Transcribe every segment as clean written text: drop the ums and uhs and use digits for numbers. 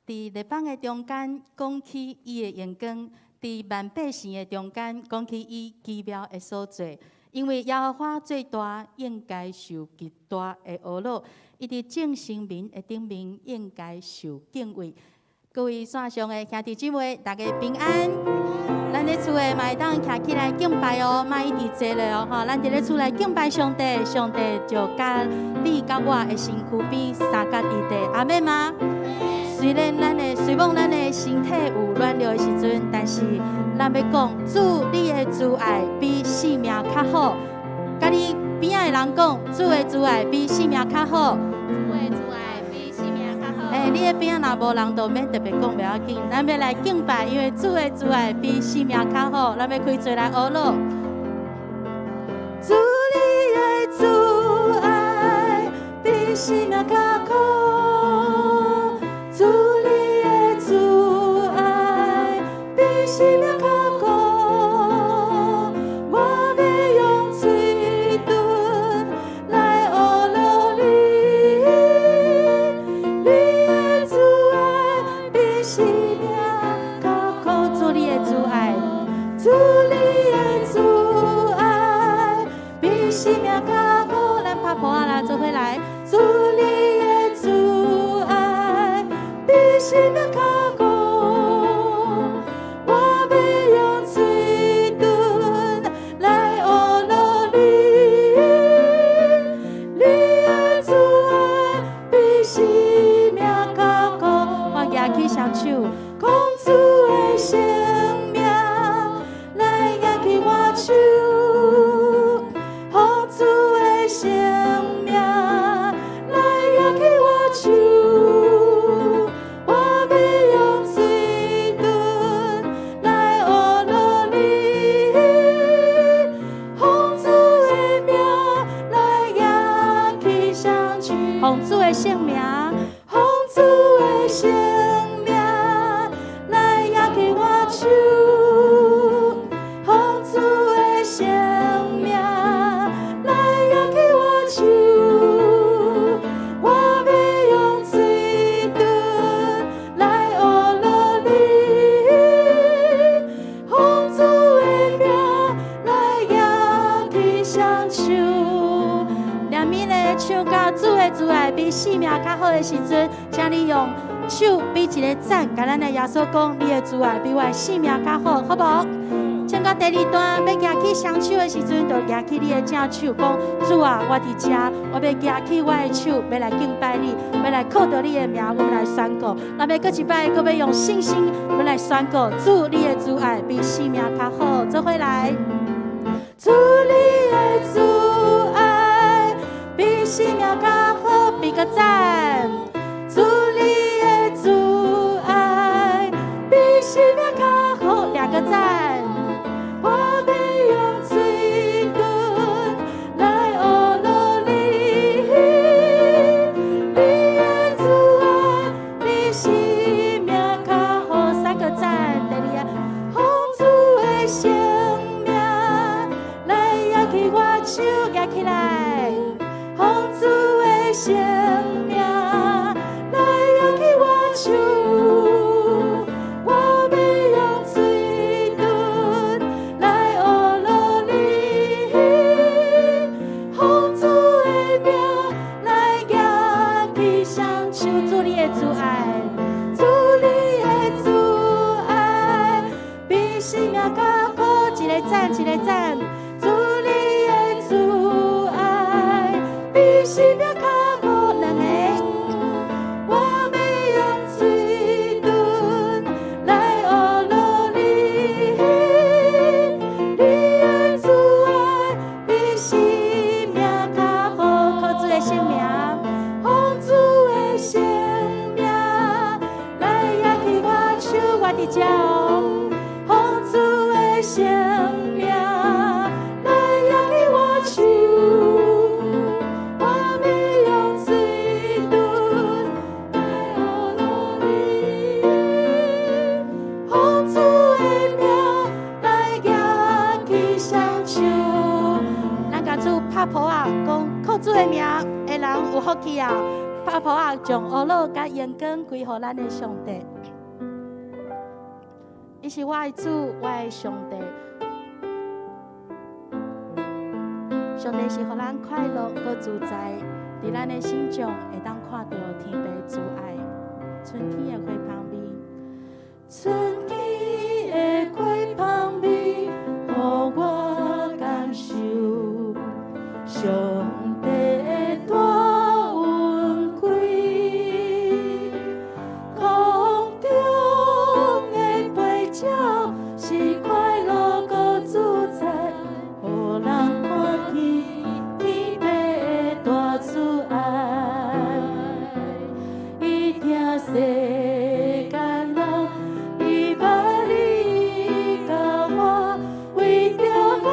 佇列邦的中間講起伊的榮光，佇萬百姓的中間講起伊奇妙的所做。因為耶和華做大，應該受極大的呵咾；伊佇眾生民的頂面，應該受敬畏。各位線上的兄弟姊妹，大家平安。咱咧厝的嘛會當徛起來敬拜哦，莫一直坐咧哦，吼！咱佇咧厝內敬拜上帝，上帝就佮你佮我的身軀邊相佮佇地，阿們嗎？雖然咱的雖罔咱的身體有軟弱的時陣，但是咱欲講主，你的慈愛比性命較好。佮你邊仔的人講，主的慈愛比性命較好。主的慈愛比性命較好。欸，你的邊仔若無人，就免特別講，袂要緊。咱欲來敬拜，因為主的慈愛比性命較好。咱欲開嘴來呵咾。主你的慈愛比性命較好。主你的慈愛比性命較好。我欲用喙唇來呵咾你，你的慈愛比性命較好。主你的慈愛，主你的慈愛比性命較好。咱拍噗仔啦，做伙來。主你的慈愛比性命較好。我欲用喙唇來呵咾你，你的慈愛比性命較好。我舉起雙手，講主的聖名來舉起我手，奉主的聖名來舉起我手，我欲用喙唇來呵咾你，奉主的名來舉起雙手，奉主的聖名，奉主的聖名來舉起我手，奉主的聖名來舉起我手，我欲用喙唇來呵咾你，奉主的名來舉起雙手。連咪咧唱到主的慈愛比性命較好的時陣，請你用手比一个讚，共咱的耶穌講，你的慈愛比我的性命較好，好無？唱到第二段欲舉起雙手的時陣，就舉起你的正手，講主啊，我佇遮，我欲舉起我的手，欲來敬拜你，欲來靠著你的名，我們來宣告。咱欲閣一擺，閣欲用信心，欲來宣告，主你的慈愛比性命較好，做伙來。主你的慈愛比性命較好，比個讚。主你的慈愛比性命較好，兩個讚。我欲用喙唇來呵咾你，你的慈愛比性命較好，三個讚。第二個，奉主的聖名來舉起我手，舉起來。奉主的聖名來舉起我手，我欲用喙唇來呵咾你，奉主的名來舉起雙手，主你的慈愛，主你的慈愛比性命較好，一个讚，一個讚。主你的慈愛比性命較好，兩個。我欲用喙唇來呵咾你，你的慈愛比性命較好，靠主的聖名，奉主的聖名來舉起我手，我佇遮哦。奉主的聖名來舉起我手，我欲用喙唇來呵咾你，奉主的名來舉起雙手。咱共主拍噗仔，講靠主的名的人有福氣啊！拍噗仔，將呵樂佮榮光歸予咱的上帝。伊是我的主，我的上帝。上帝是予咱快樂閣自在，佇咱的心中會當看著天父慈愛。春天的花香味，春天的花香味，予我感受上帝的大恩惠。空中的飛鳥是快樂閣自在，予人看見天父的大慈愛。伊疼世間人，伊捌你佮我，為著咱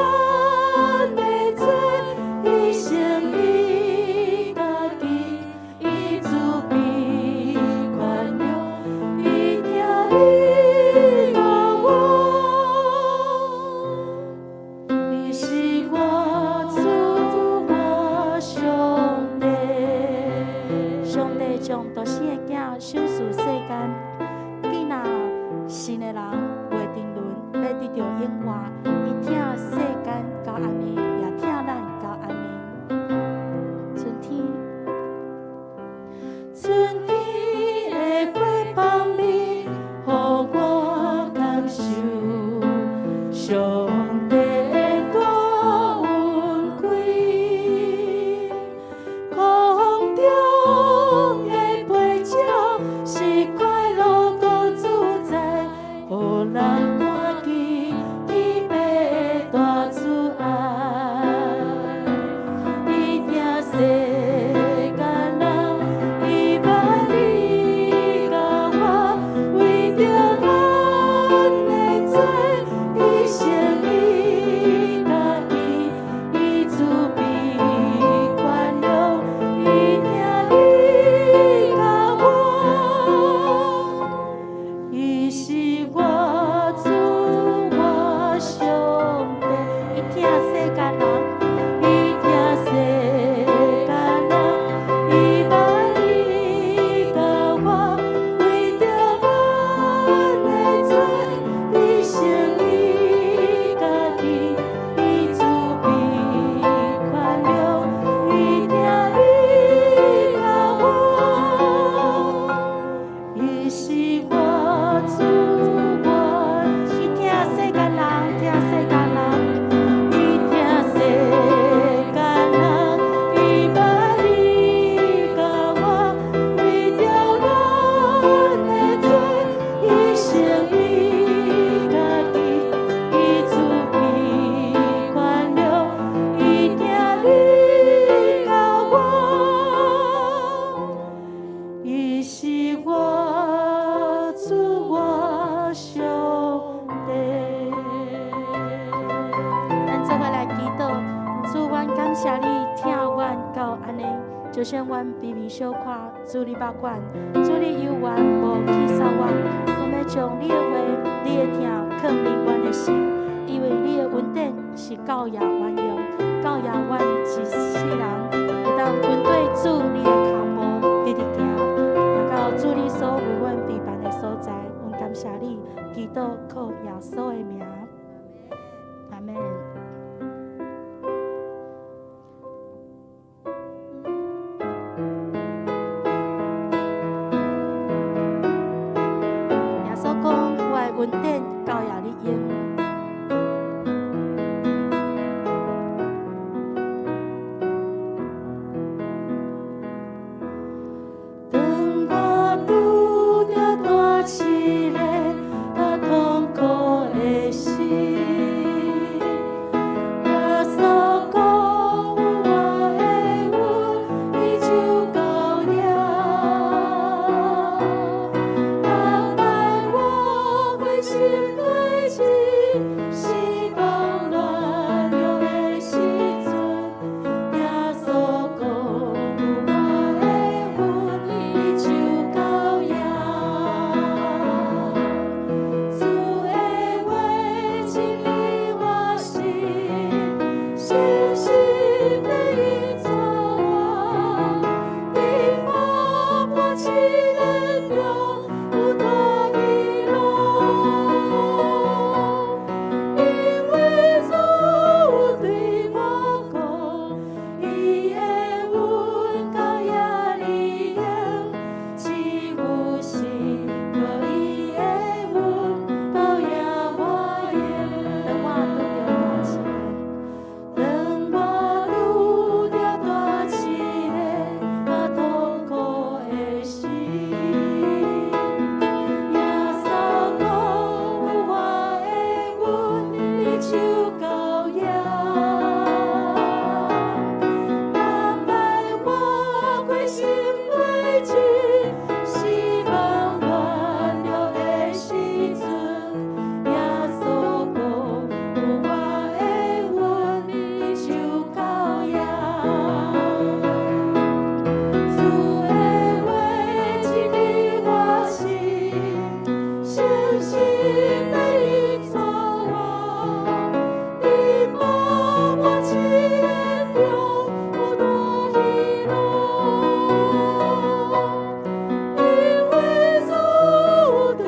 的罪，伊成伊家己，伊慈悲寬容，伊疼你佮我。伊是我主，我上帝。上帝將獨生的囝賞賜世間，囝若信的人袂沉淪，欲得著永活。伊疼世間到按呢，也疼咱到按呢。春天，春天的花香味，予我感受上帝的大恩惠。空中的飛鳥是快樂閣自在，予人看見天父的大慈愛。伊疼世間人，伊捌你佮我，為著咱的罪，伊成伊家己，伊慈悲寬容，伊疼你佮我。伊是我主，我上帝。伊疼世間人，伊疼世間人，伊捌你佮我，為著咱的罪，伊成伊家己，伊慈悲寬容，伊疼你佮我。伊是我主，我伊疼世間人，疼世間人，伊疼世間人，伊捌你佮我，為著咱的罪，伊成伊家己，伊慈悲寬容，伊疼你佮我。伊是我主，我上帝。咱做伙來祈禱，主，阮感謝你疼阮到按呢，就算阮卑微小可，主你捌阮，主你猶原無棄殺阮。阮欲將你的話、你的疼囥佇阮的心，因為你的恩典是夠也阮用，夠也阮一世人會當跟綴主你的跤步，直直行，行到主你所為阮備辦的所在。阮感謝你，祈禱靠耶穌的名，阿們。耶穌講：我的恩典夠也你用。當我拄著大試煉、大痛苦的時，耶穌講有我的恩，伊就夠了。逐擺我灰心對試煉中有大喜樂，因為主對我講，伊的恩膏也利用，只有神閣伊的恩膏也我用。當我拄著大試煉，佮痛苦的時，耶穌講有我的恩，你就夠用。逐擺我開心袂盡，希望軟弱的時陣，耶穌講有我的恩，你就夠用。主的話進入我心，誠實的引導我，佇百般試煉中有大喜樂，因為主對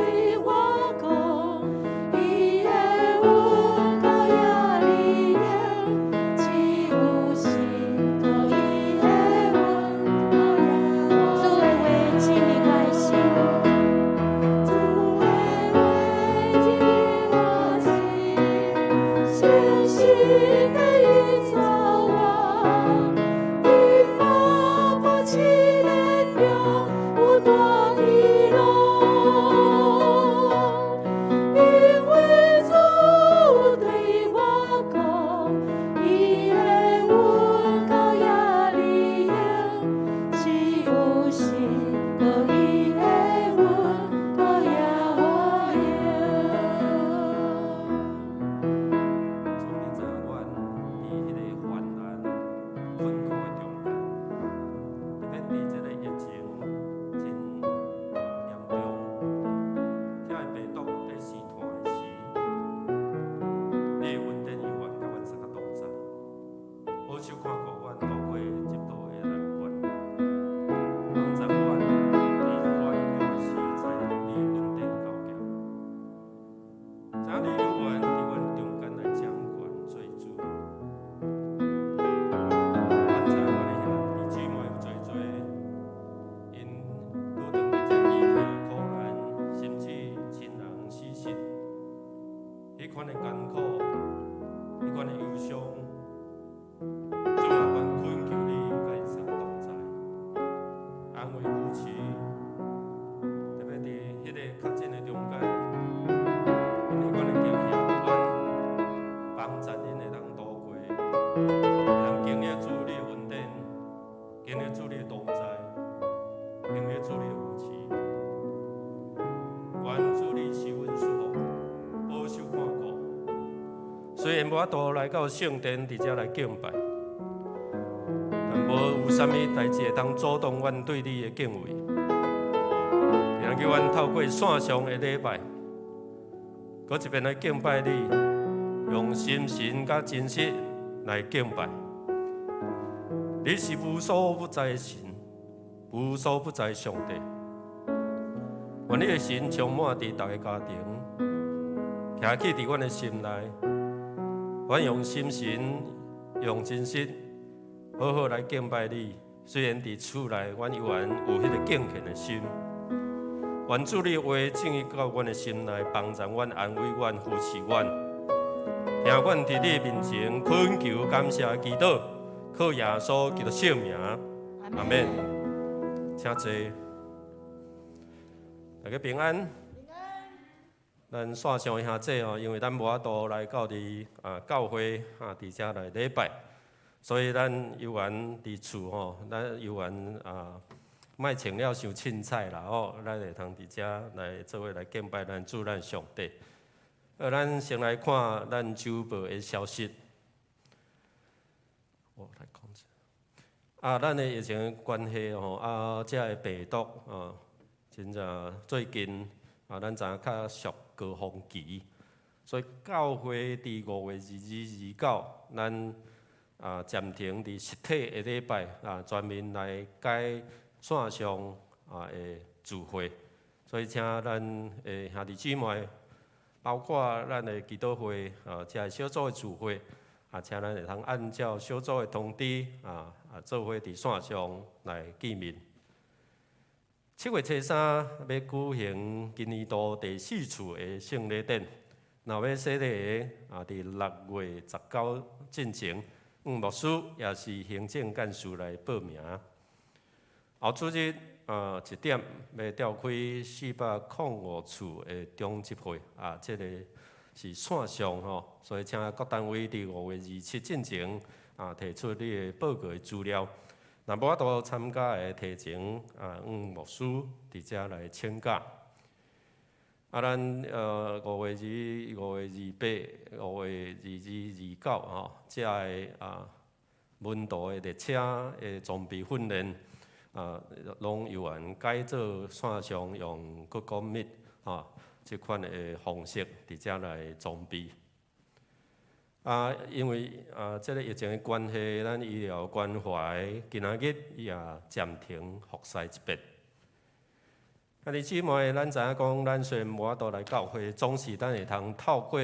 我講，伊的恩膏也利用，只有神閣伊的恩膏也主的話進入我的心，主的話進入我心，誠實的引導我，佇百般試煉中有大喜樂，因為主對我講，伊的恩膏也利用，只有神閣伊的恩膏也我用。主，你知影阮佇彼个患難困苦的中間，特別佇這个疫情真嚴重，遮个病毒佇試探的時，你的恩典猶原佮阮相佮同在，保守看顧阮渡過這道的難關，幫助阮佇軟弱的時，知影你的恩典夠行。知影你猶原佇阮中間來掌權做主。阮知影阮的兄弟姊妹有濟濟，𪜶拄當佇這悲痛苦難，甚至親人死失，彼款的艱苦，彼款的憂傷，主啊，阮懇求你佮𪜶相同在，安慰扶持，特別佇彼个確診的中間，𪜶彼款的驚嚇不安，幫助𪜶會當渡過，會當經歷主你的恩典，經歷主你的同在，經歷主你的扶持。願主你賜阮祝福，保守看顧。雖然無法度來到聖殿佇遮來敬拜，但無有啥物代誌會當阻擋阮對你的敬畏。會叫阮透過線上的禮拜，閣一遍來敬拜你，用心神佮真實來敬拜。你是無所不在的神，無所不在的上帝。願你的神充滿佇逐个家庭，徛起佇阮的心內，阮用心神、用真實，好好來敬拜你。雖然佇厝內，阮猶原有彼個敬虔的心。願主你的話進入到阮的心內，幫助阮、安慰阮、扶持阮。聽阮佇你面前懇求、感謝、祈禱，靠耶穌基督聖名，阿門。請坐，大家平安。咱線上的兄弟哦，因為咱無法度來到佇教會佇遮來禮拜，所以咱猶原佇厝吼，咱猶原莫穿了傷凊彩啦吼，咱會通佇遮來做伙來敬拜咱主咱上帝。咱先來看咱週報的消息。我來講者。咱的疫情關係吼，這个病毒啊，真正最近咱知影較屬高峰期，所以教會佇5月22、29，咱暫停佇實體的禮拜，全面來改線上。啊的聚會，所以請咱的兄弟姊妹，包括咱的祈禱會啊，遮小組的聚會啊，請咱會通按照小組的通知啊啊，做伙佇線上來見面。7月初3欲舉行今年度第四次的聖禮典，若欲洗禮的啊，佇6月19進前，向牧師抑是行政幹事來報名。後主日啊1點欲召開405次的長執會啊，這個是線上吼，所以請各單位佇5月27進前啊提出你的報告的資料。若無法度參加的，提前啊，向牧師佇遮來請假。啊，咱5月2、5月28、5月22、29吼，遮个啊門徒的列車的裝備訓練啊，攏猶原改做線上用 Google Meet 吼，這款的方式佇遮來裝備。啊，因為啊，這个疫情的關係，咱醫療關懷今仔日伊也暫停服侍一遍。兄弟姊妹，咱知影講，咱雖然無法度來教會，總是咱會通透過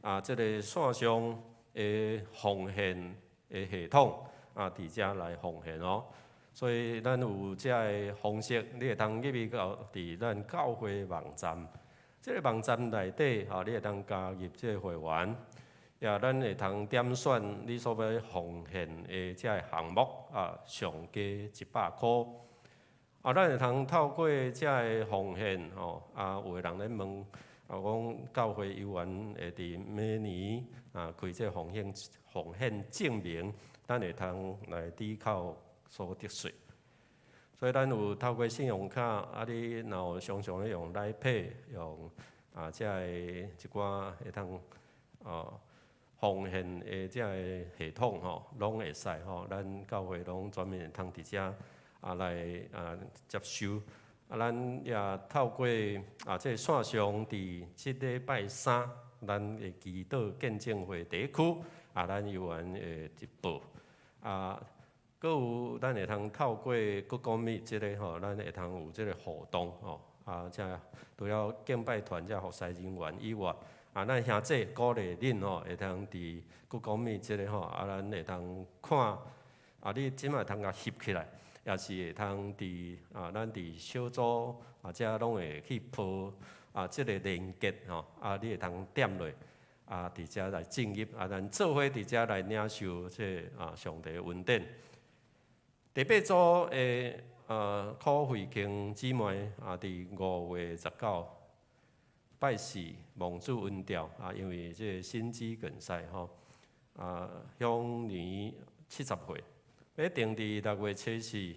啊，這个線上的奉獻的系統啊，佇遮來奉獻哦。所以咱有遮个方式，你會通入去到佇咱教會網站，這个網站內底吼，你會通加入這个會員。也咱會通點選你所欲奉獻的遮个項目啊，上加100箍。啊，咱會通透過遮个奉獻吼，啊，有的人咧問啊，講教會猶原會佇每年啊開這個奉獻證明，咱會通來抵扣所得稅。所以咱有透過信用卡，啊，你若有常常咧用 Line Pay，用啊遮个一寡會通哦奉獻的遮個系統吼，攏會使吼，咱教會攏專門會通佇遮啊來啊接收。啊，咱也透過啊這個線上，佇這禮拜三，咱的祈禱見證會地區啊，咱猶原會直播。啊，閣有咱會通透過 Google Meet 這个吼，咱會通有這个互動吼。啊，遮除了敬拜團遮服侍人員以外，啊，咱兄姊鼓勵恁吼，會通佇 Google Meet 這个吼，啊，咱會通看，啊，你這擺會通共翕起來，也是會通佇啊，咱佇小組啊，遮攏會去鋪啊，這个連結吼，啊，你會通點落，啊，佇遮來進入，啊，咱做伙佇遮來領受這个啊上帝的恩典。第八組的柯慧卿姊妹啊，佇5月19拜四蒙主恩召啊，因為這个心肌梗塞吼，啊，享年70歲，欲定佇6月初四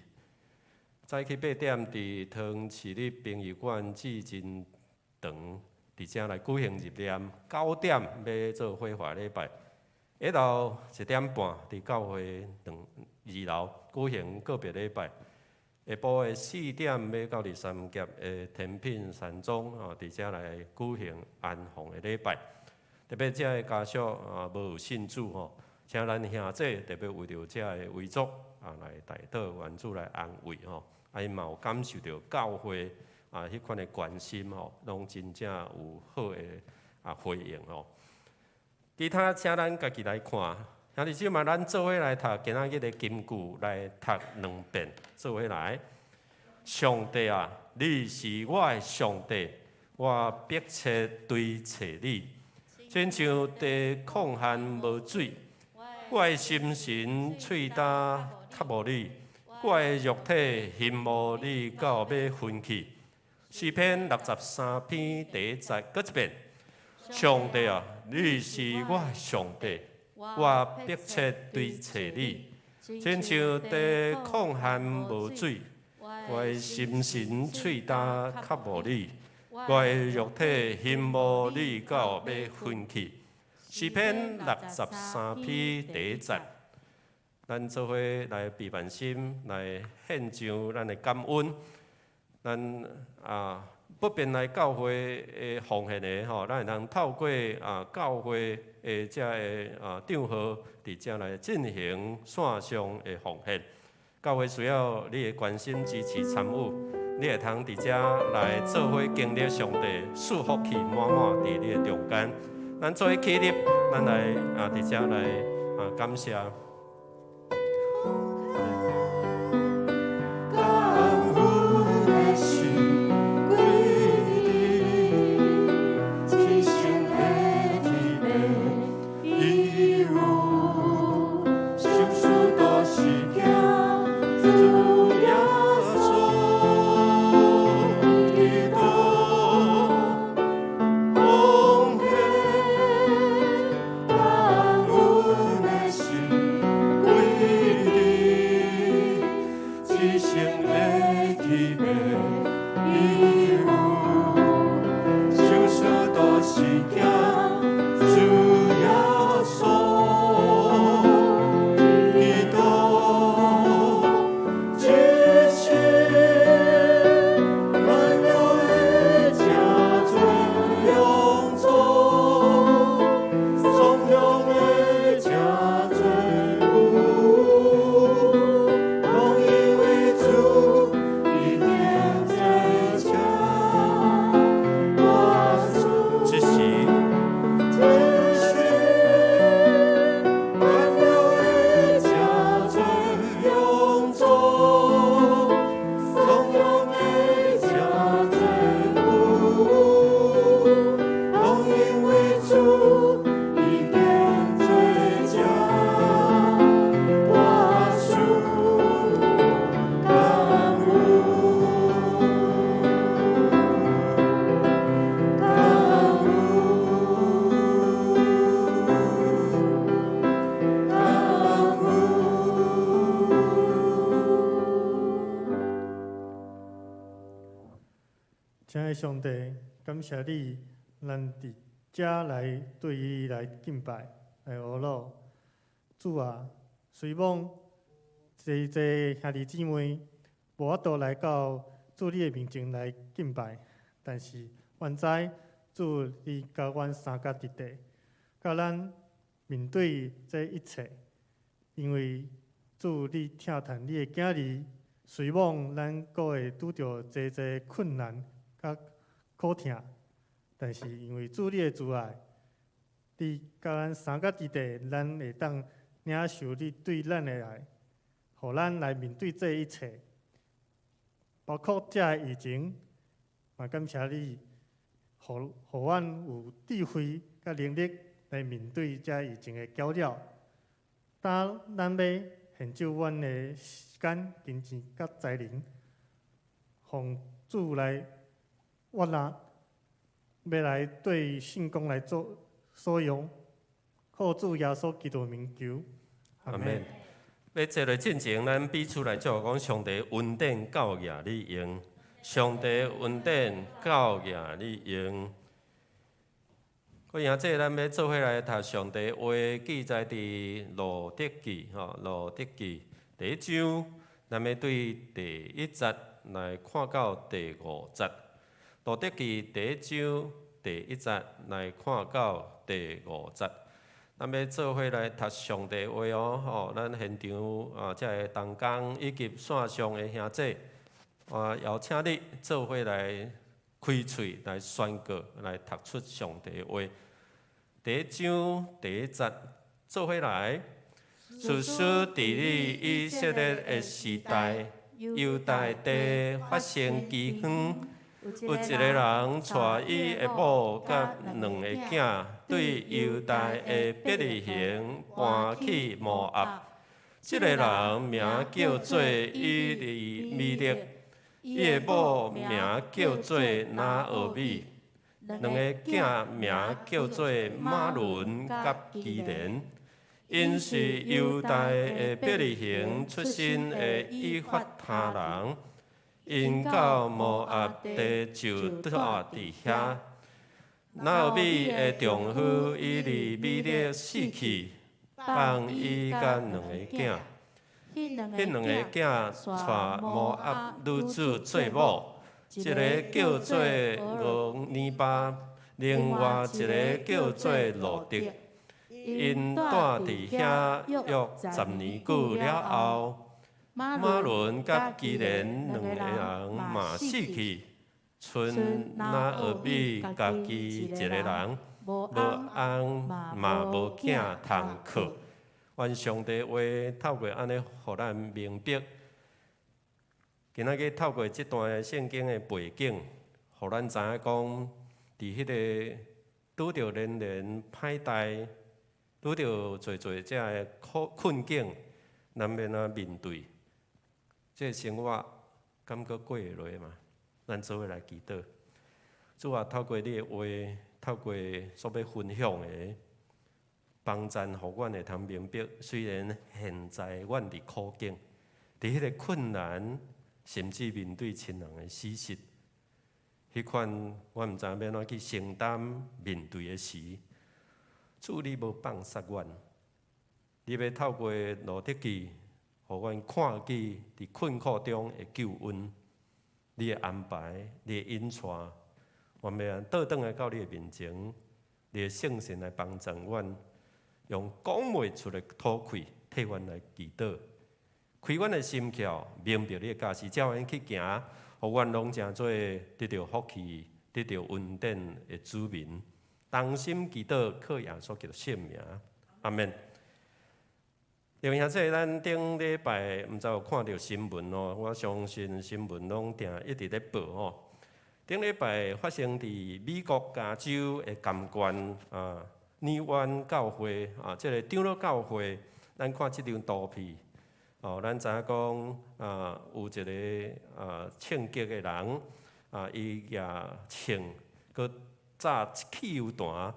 早起8點，佇桃市立殯儀館至真堂佇遮來舉行入殮，9點欲做火化禮拜，下晝1點半佇教會2樓舉行告別禮拜。下晡的4點欲到佇三峽的天品山莊吼，佇遮來舉行安防的禮拜。特別遮个家屬啊，無有信主吼，請咱兄姊特別為著遮个遺族啊來代禱，願主來安慰吼。啊，𪜶嘛有感受著教會啊，彼款的關心吼，攏真正有好的啊回應吼。其他請咱家己來看。兄弟姊妹，咱做伙來讀今仔日的金句，來讀兩遍，做伙來。上帝啊，你是我的上帝，我迫切追揣你，親像地曠旱無水，我的心神喙焦渴慕你，我的肉體欣慕你到欲昏去。詩篇63篇第一節，閣一遍。上帝啊，你是我的上帝。我迫切追揣你，親像地曠旱無水，我的心神喙焦渴慕你，我的肉體欣慕你到欲昏去。詩篇63篇第一節，咱做伙來閉目心，來獻上咱的感恩。咱啊，不便來教會的奉獻的吼，咱會通透過啊教會的遮个啊帳號，佇遮來進行線上的奉獻。教會需要你的關心、支持、參與。你會通佇遮來做伙經歷上帝賜福氣滿滿佇你的中間。咱做伙起立，咱來啊佇遮來啊感謝。親愛上帝，感謝你，咱佇遮來對你來敬拜，來阿羅。主啊，雖罔濟濟兄弟姊妹無法度來到主你的面前來敬拜，但是阮知主你佮阮相佮佇地，佮咱面對這一切，因為主你疼疼你的囝兒，雖罔咱閣會拄著濟濟困難佮苦痛，但是因為主你的慈愛，你佮咱相佮佇地，咱會當領受你對咱的愛，予咱來面對這一切，包括這个疫情，嘛感謝你，予阮有智慧佮能力來面對這疫情的攪擾。當咱欲獻上阮的時間、金錢佮才能，奉主來悅納，欲來對聖工來做所用，靠主耶穌基督名求，阿門。欲坐落進前，咱彼此來祝福講上帝恩典夠額你用，上帝恩典夠額你用。閣兄姊，咱欲做伙來讀上帝話，記載佇路得記，吼，路得記第一章，咱欲對第一節來看到第五節。路得記第一章第一節來看到第五節，咱欲做伙來讀上帝話哦，吼！咱現場啊，遮个同工以及線上的兄姊，我邀請你做伙來開喙來宣告，來讀出上帝話。第一章第一節，做伙來。士師治理以色列的時代，猶大地發生饑荒。有一个人帶伊的某佮兩个囝，對猶大的伯利恆搬去摩押。這个人名叫做以利米勒，伊的某名叫做拿俄米，兩个囝名叫做瑪倫佮基連。𪜶是猶大的伯利恆出身的以法他人。𪜶到摩押地就住佇遐。拿俄米的丈夫以利米勒死去，放伊佮兩个囝。彼兩个囝娶摩押女子做某，一个叫做俄尼巴，另外一个叫做路得。𪜶住佇遐約十年久了後，瑪倫佮基連兩個人嘛死去，賰拿俄米家己一個人，無翁嘛無囝通靠。願上帝話透過按呢，予咱明白。今仔日透過這段聖經的背景，予咱知影講，佇彼个拄著連連歹代，拄著濟濟這个困境，咱欲按怎面對？這个生活敢閣過會落嗎？咱做伙來祈禱。主啊，透過你的話，透過所欲分享的，幫贊予阮會通明白，雖然現在阮佇苦境，佇彼个困難，甚至面對親人的死訊，彼款阮毋知影欲按怎去承擔面對的時，主你無放殺阮，你欲透過路得記，予阮看見佇困苦中的救恩，你的安排，你的引帶，阮欲倒轉來到你的面前，你的聖神來幫助阮，用講袂出的吐氣替阮來祈禱，開阮的心竅，明白你的教示，教阮去行，予阮攏成做得著福氣、得著恩典的子民。同心祈禱，靠耶穌基督聖名，阿們。弟兄姊妹，咱頂禮拜毋知有看著新聞哦？我相信新聞攏定一直咧報吼。頂禮拜發生佇美國加州的甘縣啊，紐灣教會啊，這个長老教會，咱看這張圖片哦，咱知影講啊，有一个啊槍擊的人啊，伊舉槍閣炸汽油彈，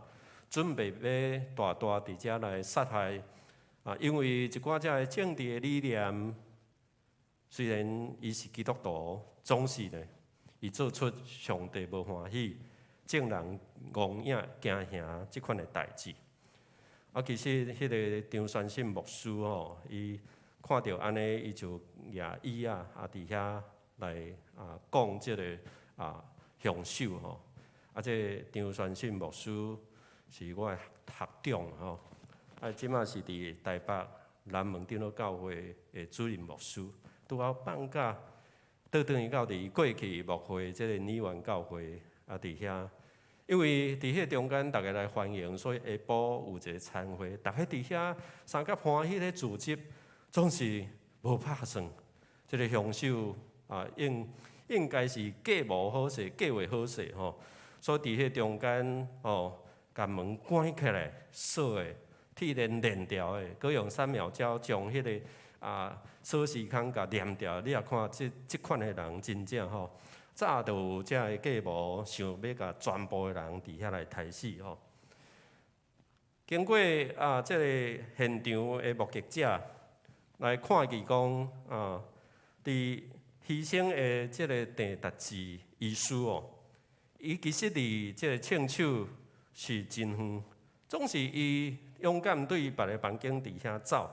準備欲大大佇遮來殺害。啊，因為一寡遮个政治的理念，雖然伊是基督徒，總是呢，伊做出上帝無歡喜、眾人戇影驚嚇這款的代誌。啊，其實彼个張宣信牧師吼，伊看著按呢，伊就舉椅仔啊，佇遐來啊講這个啊兇手吼。啊，這个張宣信牧師是我的學長吼。啊，這馬是佇台北南門長老教會的主任牧師，拄好放假，倒轉去到佇過去牧會這个紐灣教會啊，佇遐，因為佇彼个中間，逐家來歡迎，所以下晡有一个餐會，逐家佇遐相佮歡喜咧聚集，總是無拍算。這个兇手啊，應該是計謀好勢，計劃好勢吼，所以佇彼个中間吼，共門關起來鎖的。鐵鏈連牢的，閣用三秒膠將彼个啊鎖匙孔共黏牢。你若看這這款的人，真正吼，早就有遮个計謀，想欲共全部的人佇遐來刣死吼。經過啊，這个現場的目擊者來看見講啊，佇犧牲的這个鄭達志醫師哦，伊其實離這个槍手是真遠，總是伊勇敢對別个房間佇遐走，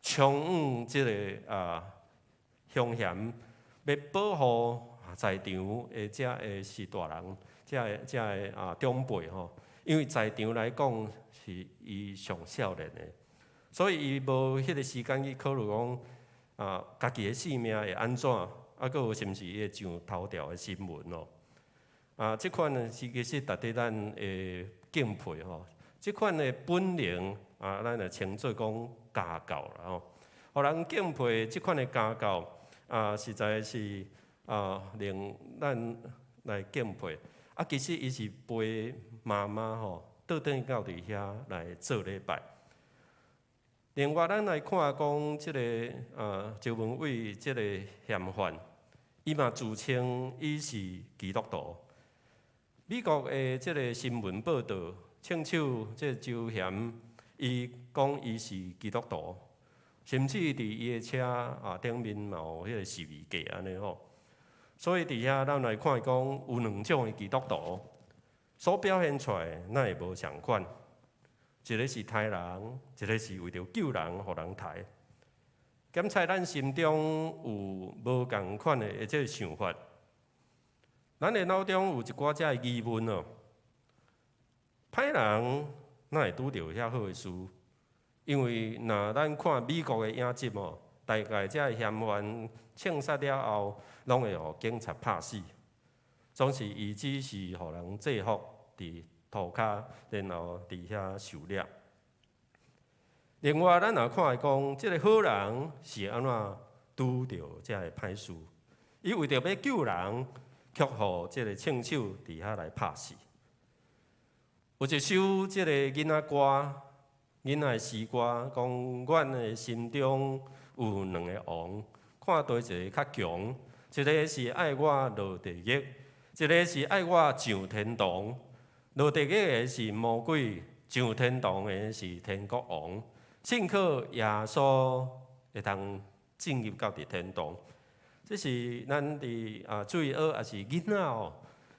衝往這个啊兇嫌，欲保護在場的遮个序大人，遮个遮个啊長輩吼，因為在場來講是伊上少年的，所以伊無彼个時間去考慮講啊，家己的性命會按怎，啊，閣有是毋是伊會上頭條的新聞哦。啊，這款呢是其實值得咱會敬佩吼。這款的本領啊，咱就稱做講家教啦吼。予人敬佩這款的家教啊，實在是啊，令咱來敬佩。啊，其實伊是陪媽媽吼，倒轉到佇遐來做禮拜。另外，咱來看講這个啊，周文偉這个嫌犯，伊嘛自稱伊是基督徒。美國的這个新聞報導，槍手這周賢，伊講伊是基督徒，甚至佇伊的車啊頂面嘛有彼个十字架按呢吼。所以佇遐咱來看講，有兩種的基督徒所表現出來，哪會無仝款？一個是刣人，一個是為著救人，予人刣。檢查咱心中有無仝款的這个想法？咱的腦中有一寡遮的疑問哦。歹人哪會拄著遐好的事？因為若咱看美國的影集哦，大概這嫌犯槍殺了後，攏會予警察拍死。總是伊只是予人制服佇塗跤，然後佇遐受掠。另外，咱若看會講，這個好人是按怎拄著這个歹事？伊為著欲救人，卻予這个槍手佇遐來拍死。有一首這个囡仔歌，囡仔的詩歌，講阮的心中有兩个王，看佗一个較強，一个是愛我落地獄，一个是愛我上天堂。落地獄的是魔鬼，上天堂的是天國王。信靠耶穌會當進入到佇天堂。這是咱佇啊主日學，抑是囡仔哦。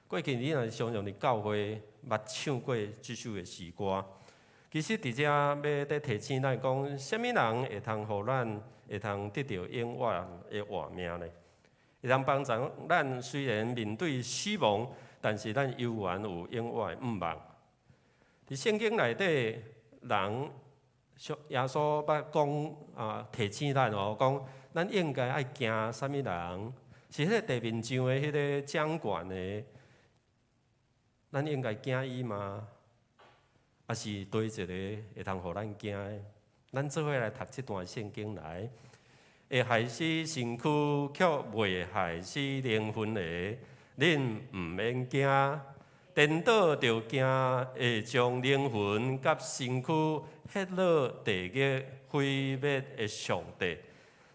過去你若是常常佇教會捌唱過這首的詩歌。其實佇遮欲佇提醒咱講，啥物人會通予咱會通得著永遠的活命呢？會當幫助咱雖然面對死亡，但是咱猶原有永遠的盼望。佇聖經內底，人耶穌捌講啊，提醒咱哦，講咱應該愛驚啥物人？是彼個地面上的彼個掌權的，咱應該驚伊嗎？抑是佗一个會通予咱驚的？咱做伙來讀這段聖經來，會害死身軀，卻袂害死靈魂的，恁毋免驚。顛倒著驚會將靈魂佮身軀彼落地獄毀滅的上帝。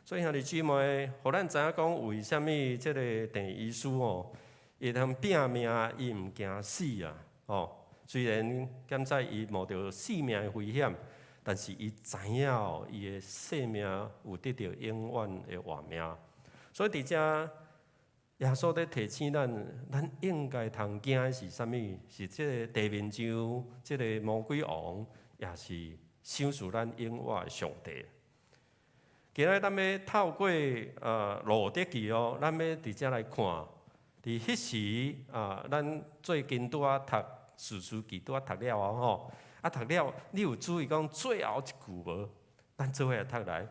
所以兄弟姊妹，予咱知影講，為啥物這个鄭醫師哦，會通拚命，伊毋驚死啊！哦，雖然檢查伊冒著性命的危險，但是伊知影哦，伊的生命有得著永遠的活命。所以佇遮，耶穌咧提醒咱，咱應該通驚的是啥物？是這个地面上這个魔鬼王，抑是賞賜咱永活的上帝。今仔咱欲透過路得記哦，咱欲佇遮來看，佇彼時啊，咱最近拄仔讀士師記拄仔讀了啊吼，啊讀了，你有注意講最後一句無？咱做伙來讀來。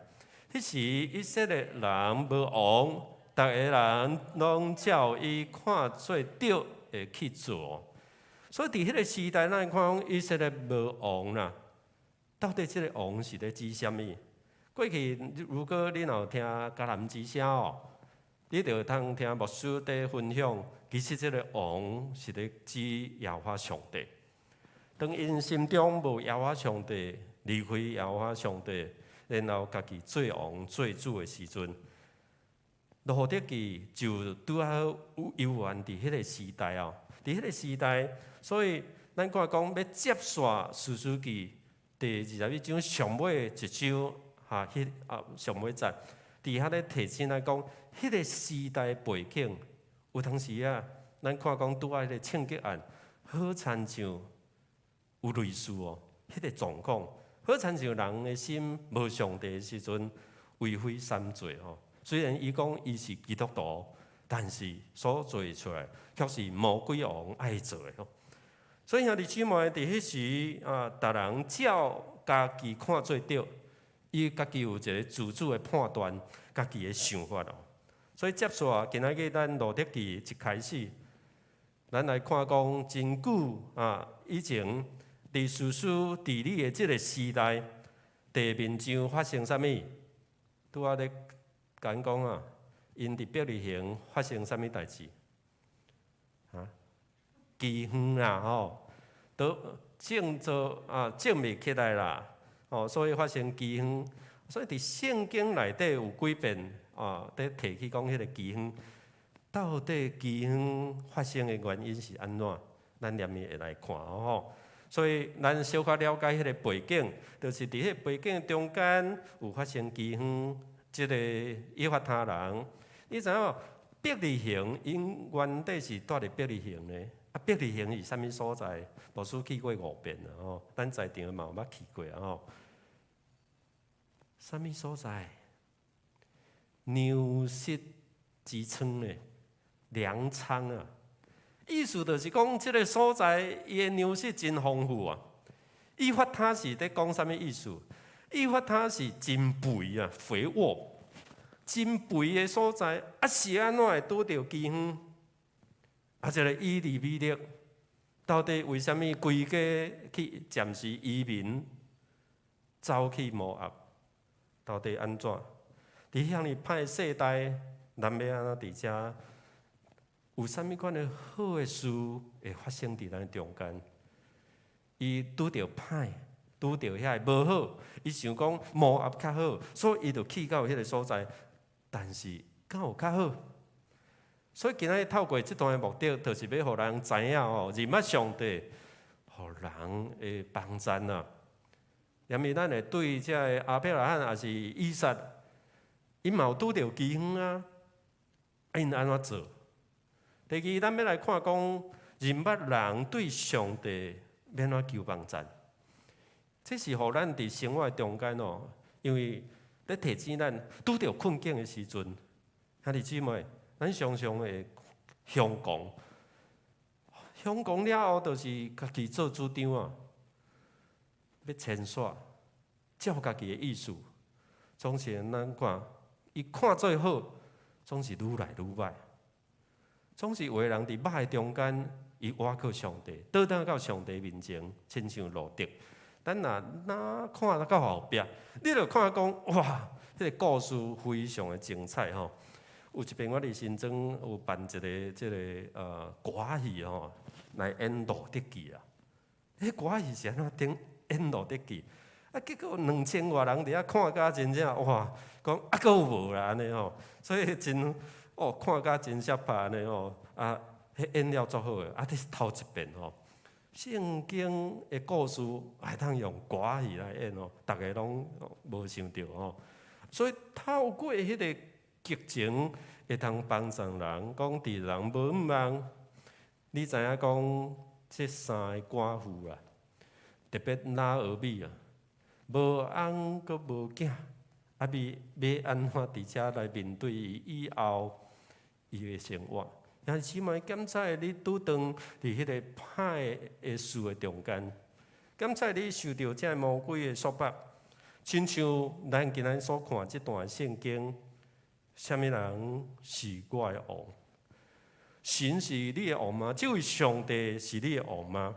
彼時以色列人無王，逐个人攏照伊看做對的去做。所以佇彼个時代，咱看以色列無王啦。到底這个王是咧指啥物？過去如果你若有聽迦南之聲哦，你就會通聽牧師佇分享，其實這个王是咧指耶和華上帝。當𪜶心中無耶和華上帝，離開耶和華上帝，然後家己做王做主的時陣，路得記就拄好有猶原佇彼个時代哦，佇彼个時代，所以咱看講欲接續士師記第21章上尾一章，哈，彼啊上尾節，佇遐咧提醒咱講，彼个時代背景，有當時啊，咱看講拄仔彼個槍擊案，好親像有類似哦，彼個狀況，好親像人的心無上帝的時陣，為非三罪吼。雖然伊講伊是基督徒，但是所做出來卻是魔鬼王愛做的吼。所以兄弟姊妹佇彼時啊，逐人照家己看做對，伊家己有一个自主的判斷，家己的想法哦。所以接續今仔日咱路得記一開始，咱來看講真久啊，以前佇士師治理的這个時代，地面上發生啥物？拄仔咧講講啊，𪜶佇伯利恆發生啥物代誌？啊，饑荒啦吼，都種做啊種袂起來啦，哦，所以發生饑荒。所以佇聖經內底有幾遍啊，佇提起講彼个饑荒，到底饑荒發生的原因是按怎？咱連面會來看吼。所以咱小可了解彼个背景，就是佇彼个背景中間有發生饑荒，這个以法他人，你知影無？伯利恆𪜶原底是蹛佇伯利恆的，啊，伯利恆是啥物所在？牧師去過五遍啦吼，咱在場嘛有捌去過啊吼。啥物所在？糧食之倉咧，糧倉啊！意思就是講，這个所在伊的糧食真豐富啊。以法他是咧講啥物意思？以法他是真肥啊，肥沃。真肥的所在，啊是按怎會拄著饑荒？啊，這個以利米勒到底為啥物規家去暫時移民走去摩押？到底按怎？佇遐爾歹世代，咱欲按怎佇遮？有啥物款的好的事會發生佇咱中間？伊拄著歹，拄著遐個無好，伊想講摩押較好，所以伊就去到彼個所在。但是敢有較好？所以今仔日透過這段的目的，就是欲予人知影吼，認捌上帝，予人會幫贊啊。因為咱會對這个亞伯拉罕抑是以撒，𪜶嘛有拄著饑荒啊，啊𪜶按怎做？第二，咱欲來看講，認捌人對上帝欲按怎求幫贊？這是予咱佇生活中間哦，因為咧提醒咱拄著困境的時陣，兄弟姊妹，咱常常會凶狂，凶狂了後，就是家己做主張啊，欲遷徙，照家己的意思，總是咱看，伊看做好，總是愈來愈䆀，總是有的人佇䆀的中間，伊倚靠上帝，倒轉到上帝面前，親像路得。咱若哪看到後壁，你就看講哇，彼個故事非常的精彩吼。有一遍我佇新莊有辦一个這个歌戲吼，來演路得記啊。彼歌戲是按怎頂演路得記？啊，結果2000外人佇遐看甲真正哇，講啊閣有無啦按呢吼，所以真哦看甲真澀拍按呢吼，啊，彼演了足好的，啊，這是頭一遍吼。聖經的故事會當用歌戲來演哦，逐个攏無想著吼。所以透過彼个劇情，會當幫助人講，佇人無望。你知影講，這三个寡婦啊，特別拿俄米啊，無翁閣無囝，啊，欲欲按怎佇遮來面對伊以後伊的生活？兄弟姊妹，檢查你拄當佇彼個歹的事的中間，檢查你受著這魔鬼的束縛，親像咱今仔所看這段聖經，啥物人是我的王？神是你的王嗎？這位上帝是你的王嗎？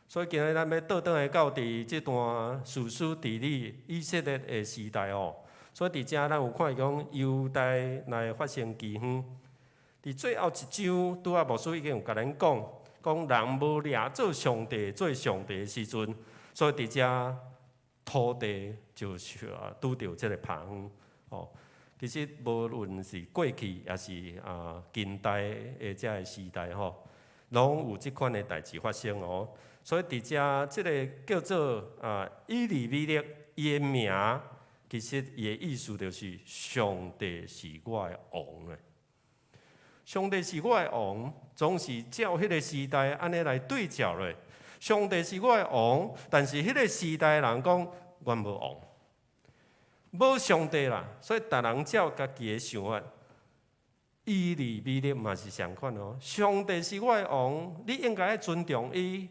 所以今仔咱欲倒轉來到佇這段士師治理以色列的時代哦。所以佇遮咱有看講猶大來發生饑荒。佇最後一章，拄仔牧師已經有共咱講，講人無掠做上帝做上帝的時陣，所以佇遮土地就是拄著這个魃荒哦。其實無論是過去，抑是近代的這个時代吼，攏有這款的代誌發生哦。所以佇遮這个叫做以利米勒，伊的名其實伊的意思就是上帝是我的王的。上帝是我的王，總是照彼个時代按呢來對照咧。上帝是我的王，但是彼个時代人講，阮無王，無上帝啦，所以逐人照家己的想法。以利米勒嘛是相款哦。上帝是我的王，你應該尊重伊，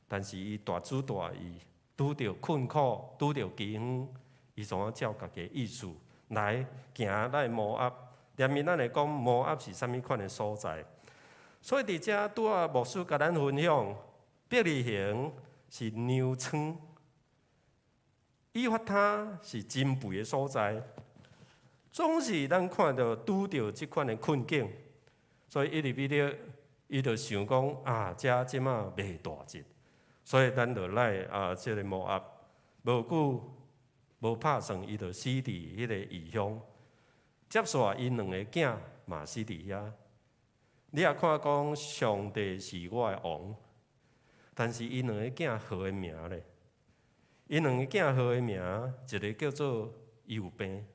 但是伊大主大意，拄著困苦，拄著饑荒，伊總愛照家己的意思來行來摩押。連面咱會講摩押是啥物款的所在，所以佇遮拄仔牧師共咱分享，伯利恆是糧倉，以法他是真肥的所在，總是咱看著拄著這款的困境，所以以利米勒伊就想講啊，遮這馬袂大日，所以咱就來啊，這个摩押，無久無拍算，伊就死佇彼个異鄉。接續𪜶兩个囝嘛死佇遐。你也看講上帝是我的王，但是𪜶兩個囝號的名咧，𪜶兩個囝號的名，一个叫做有病，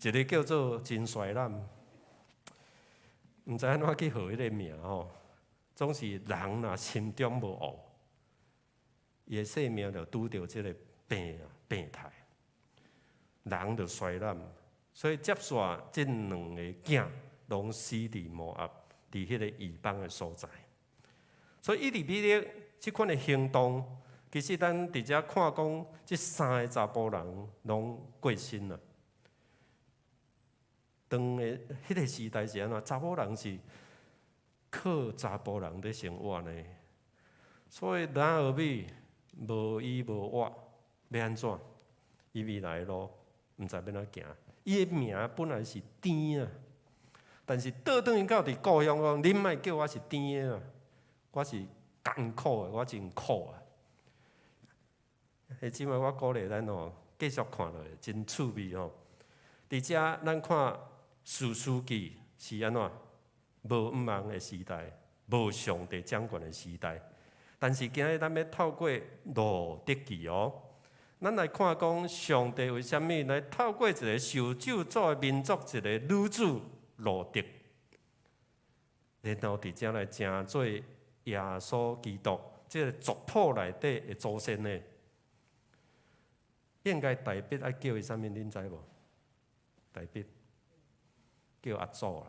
一个叫做真衰懶。毋知按怎去號彼个名吼，總是人若心中無王，伊的生命就拄著這个病啊病態。人就衰懶，所以接續這兩个囝攏死佇摩押，佇彼个異邦的所在。所以以利米勒這款的行動，其實咱佇遮看講，這三个查埔人攏過身啦。當的彼個時代是按怎？查某人是靠查埔人佇生活呢。所以拿俄米無依無倚，欲按怎？伊未來的路毋知欲按怎行。伊的名本來是甜啊，但是倒轉去到佇故鄉講，恁莫叫我是甜的啊，我是艱苦的，我真苦啊。彼這擺我鼓勵咱哦，繼續看落去，真趣味吼。佇遮咱看士師記是按怎？無毋望的時代，無上帝掌權的時代。但是今日咱欲透過路得記哦，咱來看講上帝為啥物來透過一個受咒詛的民族，一個女子路得，然後佇遮來成做耶穌基督這个族譜內底的祖先呢？應該大衛愛叫伊啥物？恁知無？大衛叫阿祖啦。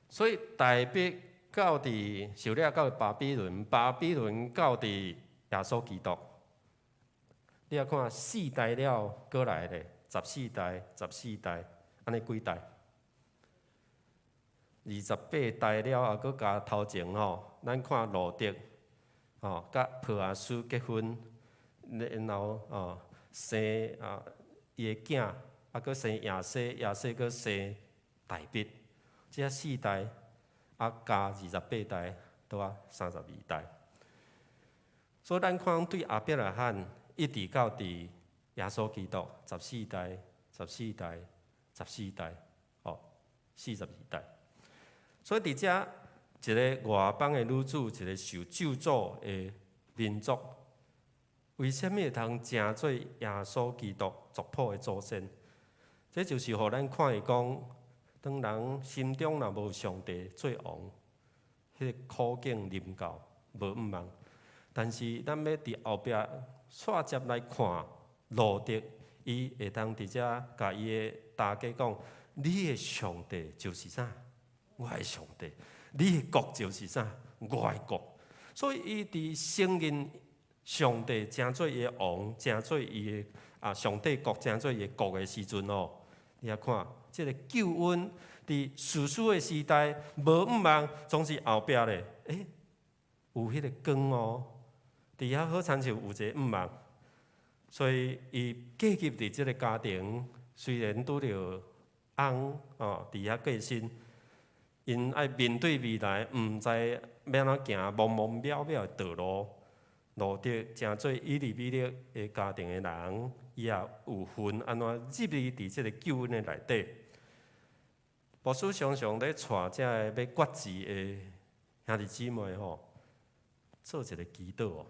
所以大衛到佇受掠到巴比倫，巴比倫到佇耶穌基督。你仔看四代了過來咧，十四代、十四代，按呢幾代？28代了，猶閣加頭前吼，咱看路得吼，佮波阿斯結婚，然後哦生啊伊的囝，啊閣生耶西，耶西閣生大衛，這四代啊加二十八代，拄啊32代。所以咱看對亞伯拉罕一直到佇耶穌基督，十四代、十四代、十四代，哦，42代。所以佇遮一个外邦的女子，一个受咒詛的民族，為啥物會通成做耶穌基督族譜的祖先？這就是予咱看伊講，當人心中若無上帝做王，彼個苦境臨到，無毋望。但是咱欲佇後壁煞接來看路得，伊會當佇遮共伊的大家講：你的上帝就是啥？我的上帝。你的國就是啥？我的國。所以伊佇承認上帝成做伊的王，成做伊的啊上帝國，成做伊的國的時陣哦，你仔看，這个救恩佇士師的時代無毋望，總是後壁咧，有彼个光哦，佇遐好親像有一个毋望，所以伊嫁入佇這个家庭，雖然拄著翁哦，佇遐過身，𪜶愛面對未來，毋知欲按怎行，茫茫渺渺的道路，路得成做以利米勒的家庭的人，伊也有份按怎入去佇這个救恩的內底。牧師常常咧帶這个欲決志的兄弟姊妹吼，做一个祈禱哦。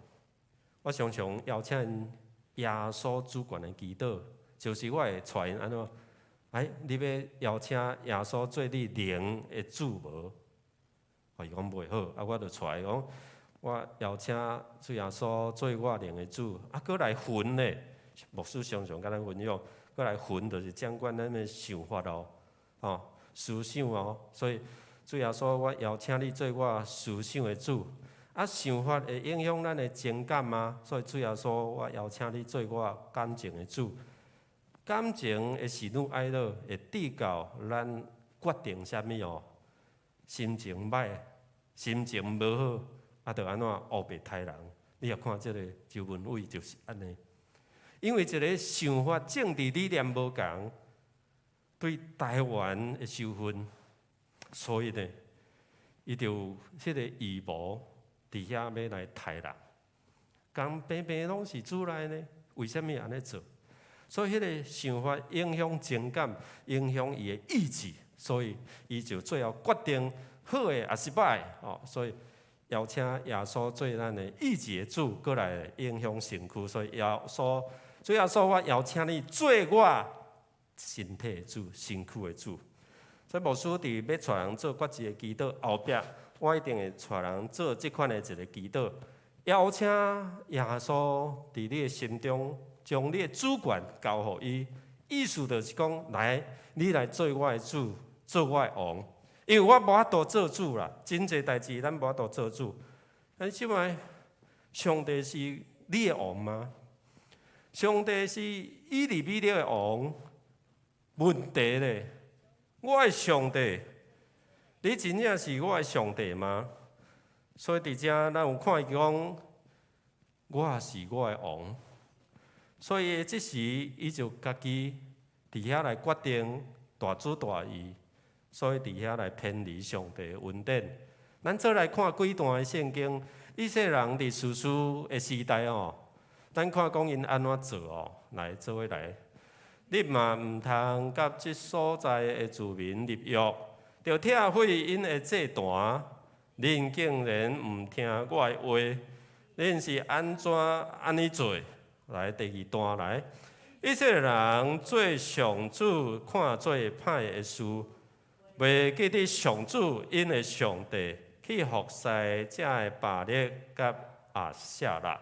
我常常邀請𪜶耶穌主權的祈禱，就是我會帶𪜶按怎？哎，你欲邀請耶穌做你靈的主無？哦，伊講袂好，啊，我就帶伊講，我邀請主耶穌做我靈的主，啊，閣來魂咧。牧師常常共咱分享，閣來魂就是掌管咱的想法哦，吼，思想哦。所以主耶穌，我邀請你做我思想的主。啊，想法會影響咱的情感嗎？所以主耶穌，我邀請你做我感情的主。感情的喜怒哀樂會致到咱決定啥物哦？心情歹，心情無好，啊，就按怎烏白刣人？你若看這个周文偉就是按呢，因為一个想法、政治理念無仝，對台灣的仇恨，所以呢，伊就有彼个預謀佇遐欲來刣人。仝平平攏是主內呢，為啥物按呢做？所以彼个想法影響情感，影響伊的意志，所以伊就最後決定好的抑是歹的哦。所以邀請耶穌做咱的意志的主，閣來影響身軀。所以耶穌，主耶穌，我邀請你做我身體的主、身軀的主。所以牧師佇欲帶人做決志的祈禱後壁，我一定會帶人做這款的一个祈禱，邀請耶穌佇你的心中，將你的主權交予伊，意思就是講，來，你來做我的主，做我的王，因為我無法度做主啦，真濟代誌咱無法度做主。但是這擺，上帝是你的王嗎？上帝是以利米勒的王，問題咧，我的上帝，你真正是我的上帝嗎？所以佇遮咱有看伊講，我是我的王。所以這時，伊就家己佇遐來決定大主大伊，所以佇遐來偏離上帝的恩典。咱做來看幾段的聖經，以色列人佇士師的時代哦，咱看講𪜶按怎做哦，來做伙來。你嘛毋通佮這所在的住民立約，著拆毀𪜶的祭壇。恁竟然毋聽我的話，恁是按怎按呢做？來第二段來，以色列人做上主看做歹的事，袂記得上主𪜶的上帝去服侍這个巴力佮亞舍拉。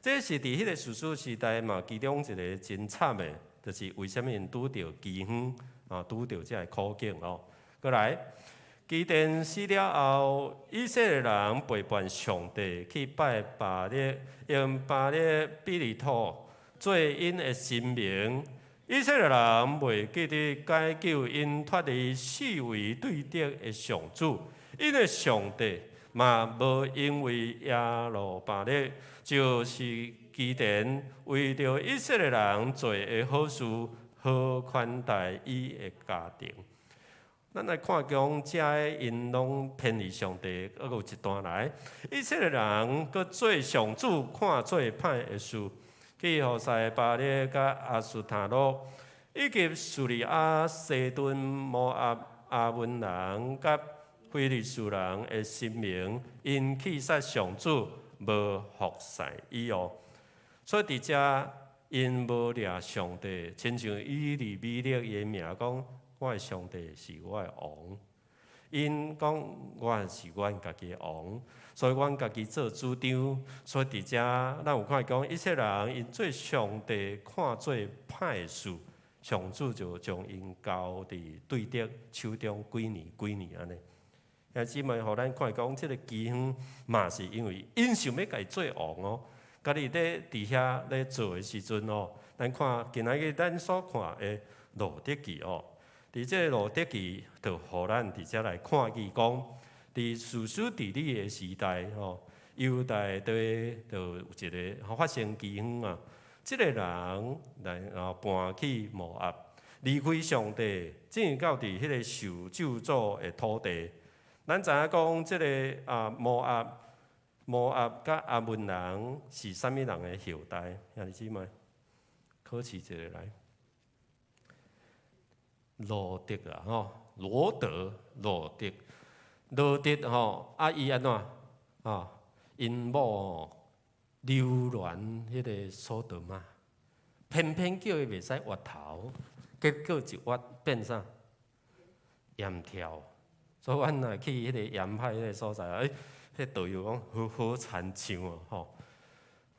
這是佇彼个士師時代嘛，其中一个真慘的，就是為啥物𪜶拄著饑荒啊，拄著這个苦境哦。閣來，基甸死了後，以色列人背叛上帝，去拜巴力，用巴力比利陀做𪜶的神明。以色列人袂記得解救𪜶脫離四圍對敵的上主，𪜶的上帝嘛無因為耶路巴力，就是基甸為著以色列人做的好事，好款待伊的家庭。咱來看講，這个𪜶攏偏離上帝，閣有一段來，以色列人閣做上主看做歹的事，去服侍巴力佮亞斯塔洛，以及敘利亞、西頓、摩押、亞捫人佮非利士人的神明，𪜶棄殺上主，無服侍伊哦。所以佇遮𪜶無掠上帝，親像以利米勒伊的名講。我的上帝是我的王，𪜶講我是阮家己的王，所以阮家己做主張。所以佇遮，咱有看講，以色列人𪜶做上帝看做歹的事，上主就將𪜶交佇對敵手中幾年幾年按呢。兄姊妹，予咱看講，這个饑荒嘛是因為𪜶想欲家己做王哦，家己咧佇遐咧做的時陣哦，咱看今仔日咱所看的路得記哦。佇這个路得記，就予咱佇遮來看見講，佇士師治理的時代吼，猶大地就有一个發生饑荒啊。這个人來然後搬去摩押，離開上帝，進入到佇彼个受咒詛的土地。咱知影講，這个啊摩押、摩押佮亞捫人是啥物人的後代？兄弟姊妹，考試一下來。羅得啊，吼，羅得，羅得，羅得吼，啊，伊按怎啊？𪜶某留戀彼个所多瑪，偏偏叫伊袂使越頭，結果一越變啥？鹽柱。所以阮若去彼个鹽海彼个所在，欸，彼導遊講好好親像哦，吼，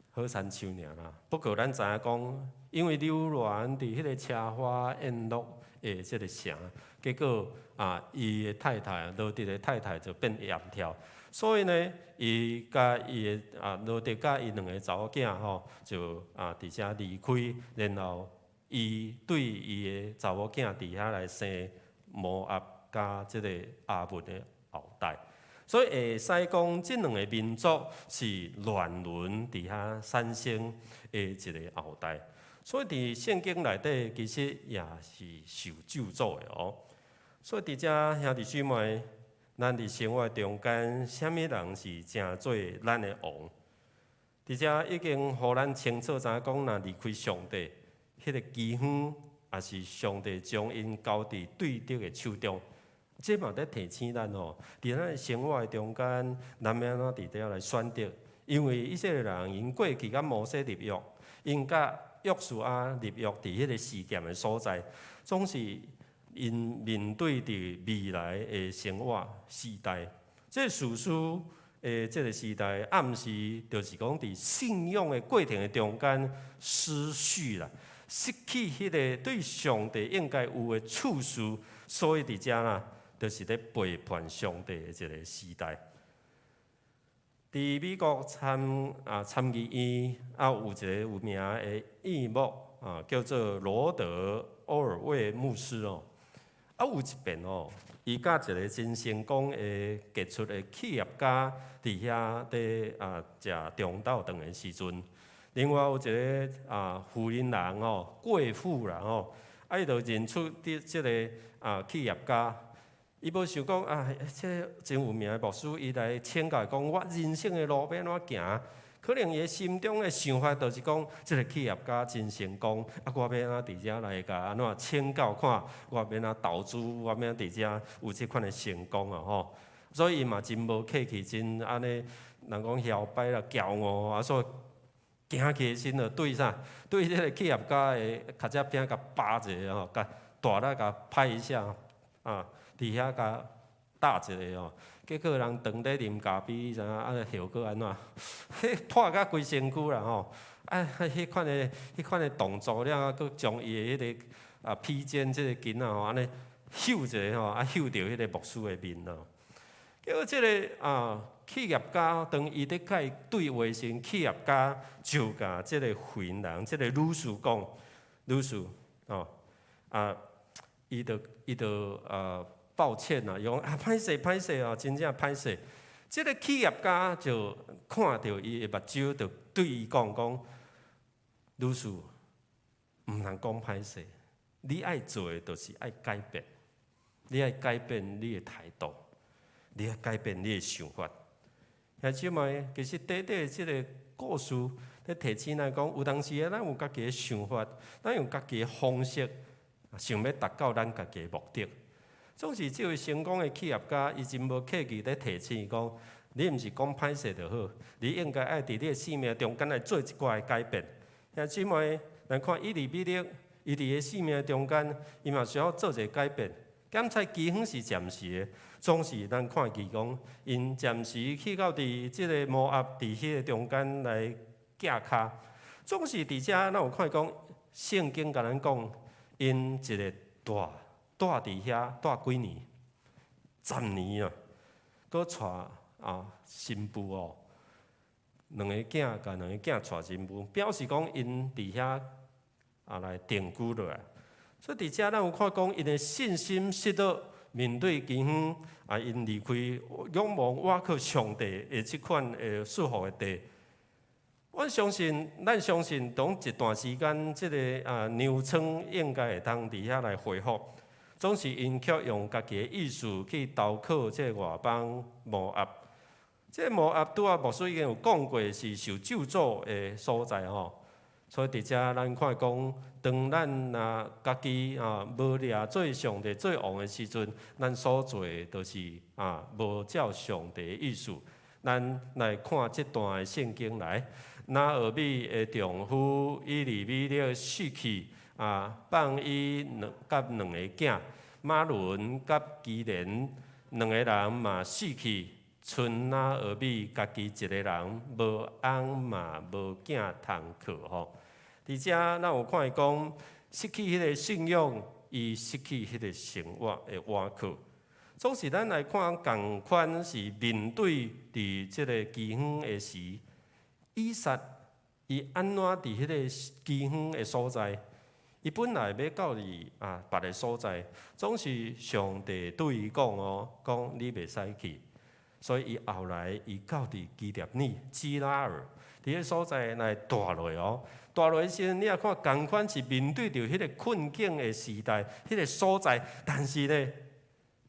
好親像爾啦。不過咱知影講，因為留戀佇彼个奢華宴樂的這个城，結果啊，伊的太太羅得的太太就變鹽柱，所以呢，伊佮伊的啊羅得佮伊兩个查某囝吼，就啊佇遮離開，然後伊對伊的查某囝佇遐來生摩押佮這个亞捫的後代，所以會使講這兩个民族是亂倫佇遐產生的一个後代。所以佇聖經內底，其實也是受咒詛的哦。所以佇遮兄弟姊妹，咱佇生活中間，啥物人是成做咱的王？佇遮已經予咱清楚知影講，若離開上帝，彼个饑荒也是上帝將𪜶交佇對敵的手中。這嘛佇提醒咱哦，佇咱的生活中間，咱欲按怎佇遮來選擇？因為以色列人𪜶過去佮摩西立約，𪜶佮約書亞立約佇彼个示劍的所在，總是𪜶面對佇未來的生活時代。這個士師的這个時代，暗示就是講佇信仰的過程的中間失序啦，失去彼个對上帝應該有的次序，所以佇遮啦，就是咧背叛上帝的一个時代。佇美國參議院啊，有一个有名的議目啊，叫做羅德歐爾衛牧師哦。啊，有一遍哦，伊佮一个真成功的傑出的企業家佇遐佇啊食中晝頓的時陣，另外有一个啊婦人人哦，貴婦啦吼，啊伊就認出佇這个啊企業家，伊無想講啊，這個真有名的牧師，伊來請教講我人生的路欲按怎行？可能伊心中的想法就是講，這个企業家真成功，啊，我欲按怎佇遮來共按怎請教看，我欲按怎投資，我欲按怎佇遮有這款的成功啊吼。所以伊嘛真無客氣，真按呢，人講囂擺啦、驕傲啊，所以行起身就對啥？對這个企業家的跤脊餅共巴一下吼，共大力共拍一下啊，佇遐共打一下吼。結果人當咧啉咖啡，你知影啊？後果按怎？彼破甲規身軀啦吼！啊，彼款的動作了，閣將伊的彼个啊披肩這个巾仔吼，按呢翕一下吼，啊翕著彼个牧師的面咯。結果這个啊企業家當伊咧共伊對話時，企業家就共這个婦人、這个女士講，女士哦啊，伊就抱歉啊，伊講啊歹勢歹勢啊，真正歹勢。這个企業家就看著伊的目睭，就對伊講講，女士，毋通講歹勢，你愛做的就是愛改變，你愛改變你的態度，你愛改變你的想法。兄姊妹，其實短短的這个故事，咧提醒咱講，有當時啊，咱有家己的想法，咱用家己的方式，想欲達到咱家己的目的。總是這位成功的企業家，伊真無客氣咧提醒講：你毋是講歹勢就好，你應該愛佇你的生命中間來做一寡的改變。兄姊妹，咱看以利米勒，伊佇个生命中間，伊嘛需要做一个改變。檢採饑荒是暫時的，總是咱看見講，𪜶暫時去到佇這个摩押佇彼个中間來寄跤。總是佇遮，咱有看講聖經共咱講，𪜶一个蹛蹛佇遐蹛幾年？10年啊，閣娶啊新婦哦，兩个囝共兩个囝娶新婦，表示講𪜶佇遐啊來定居落來。所以佇遮咱有看講，𪜶的信心實到面對饑荒啊，𪜶離開仰望倚靠上帝的這款的祝福的地。我相信，咱相信，當一段時間，這个啊糧倉應該會當佇遐來恢復。總是𪜶卻用家己的意思去投靠這个外邦摩押。這个摩押拄仔牧師已經有講過，是受咒詛的所在吼。所以佇遮咱看講，當咱若家己啊無掠做上帝做王的時陣，咱所做的就是啊無照上帝的意思。咱來看這段的聖經來，拿俄米的丈夫以利米勒死去。啊，放伊兩佮兩个囝，瑪倫佮基連兩個人嘛死去，賰拿俄米家己一個人，無翁嘛無囝通靠吼。佇遮咱有看伊講，失去彼个信仰，伊失去彼个生活的倚靠。總是咱來看，仝款是面對佇這个饑荒的時，以撒伊按怎佇彼個饑荒的所在？伊本來欲到佇啊別个所在，總是上帝對伊講哦，講你袂使去，所以伊後來伊到佇基列尼基拉耳佇彼所在來蹛落哦。蹛落時陣，你也看仝款是面對著彼个困境的時代，彼个所在，但是呢，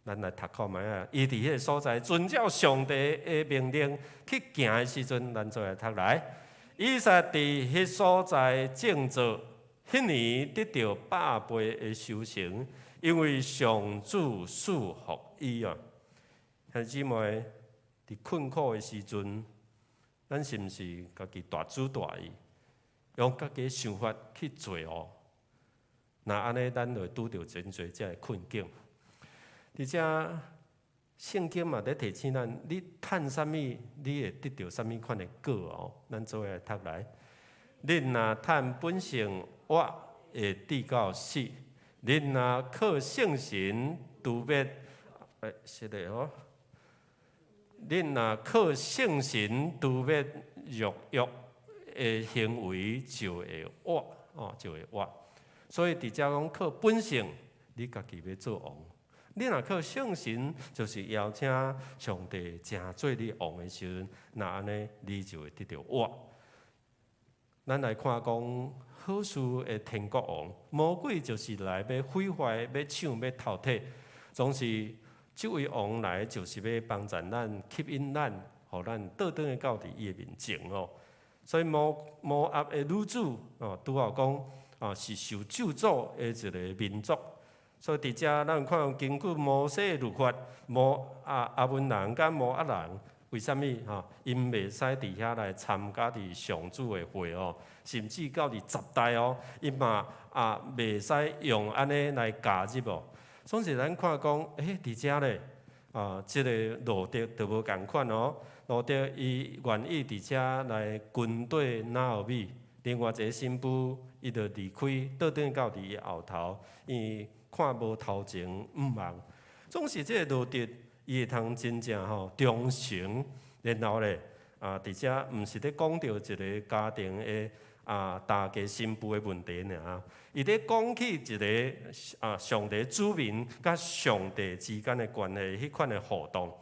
咱來讀看覓仔，伊佇彼个所在遵照上帝的命令去行的時陣，咱做來讀來。以撒佇彼所在種作，彼年得著百倍的收成，因為上主賜福伊啊。兄姊妹，佇困苦的時陣，咱是毋是家己大主大意，用家己的想法去做哦？若按呢，咱就會拄著真濟這个困境。佇遮聖經嘛佇提醒咱：你趁啥物，你會得著啥物款的果哦。咱做伙來讀來。恁若趁本性活，會至到死；恁若靠聖神除滅，欸，是的哦。恁若靠聖神除滅肉欲的行為，就會活哦，就會活。所以佇遮講靠本性，你家己欲做王。你若靠聖神，就是邀請上帝成做你王的時陣，若按呢，你就會得著活。咱來看講好事的天國王，魔鬼就是來欲毀壞、欲搶、欲偷提，總是這位王來就是欲幫助咱、吸引咱，予咱倒轉來到佇伊的面前哦。所以摩押的女子哦，拄好講啊，是受咒詛的一個民族。所以佇遮咱看根據摩西的律法，亞捫人佮摩押人，為啥物吼？𪜶袂使佇遐來參加佇上主的會哦，甚至到佇10代哦，𪜶嘛啊袂使用按呢來加入哦。總是咱看講，佇遮咧啊，這个路得就無仝款哦。路得伊願意佇遮來跟綴拿俄米，另外一个新婦，伊就離開，倒轉到佇伊後頭，伊看無頭前毋望。總是這个路得，伊會通真正吼忠誠，然後咧啊，佇遮毋是咧講著一个家庭的啊大家新婦的問題爾，伊咧講起一个啊上帝子民佮上帝之間的關係，彼款的互動。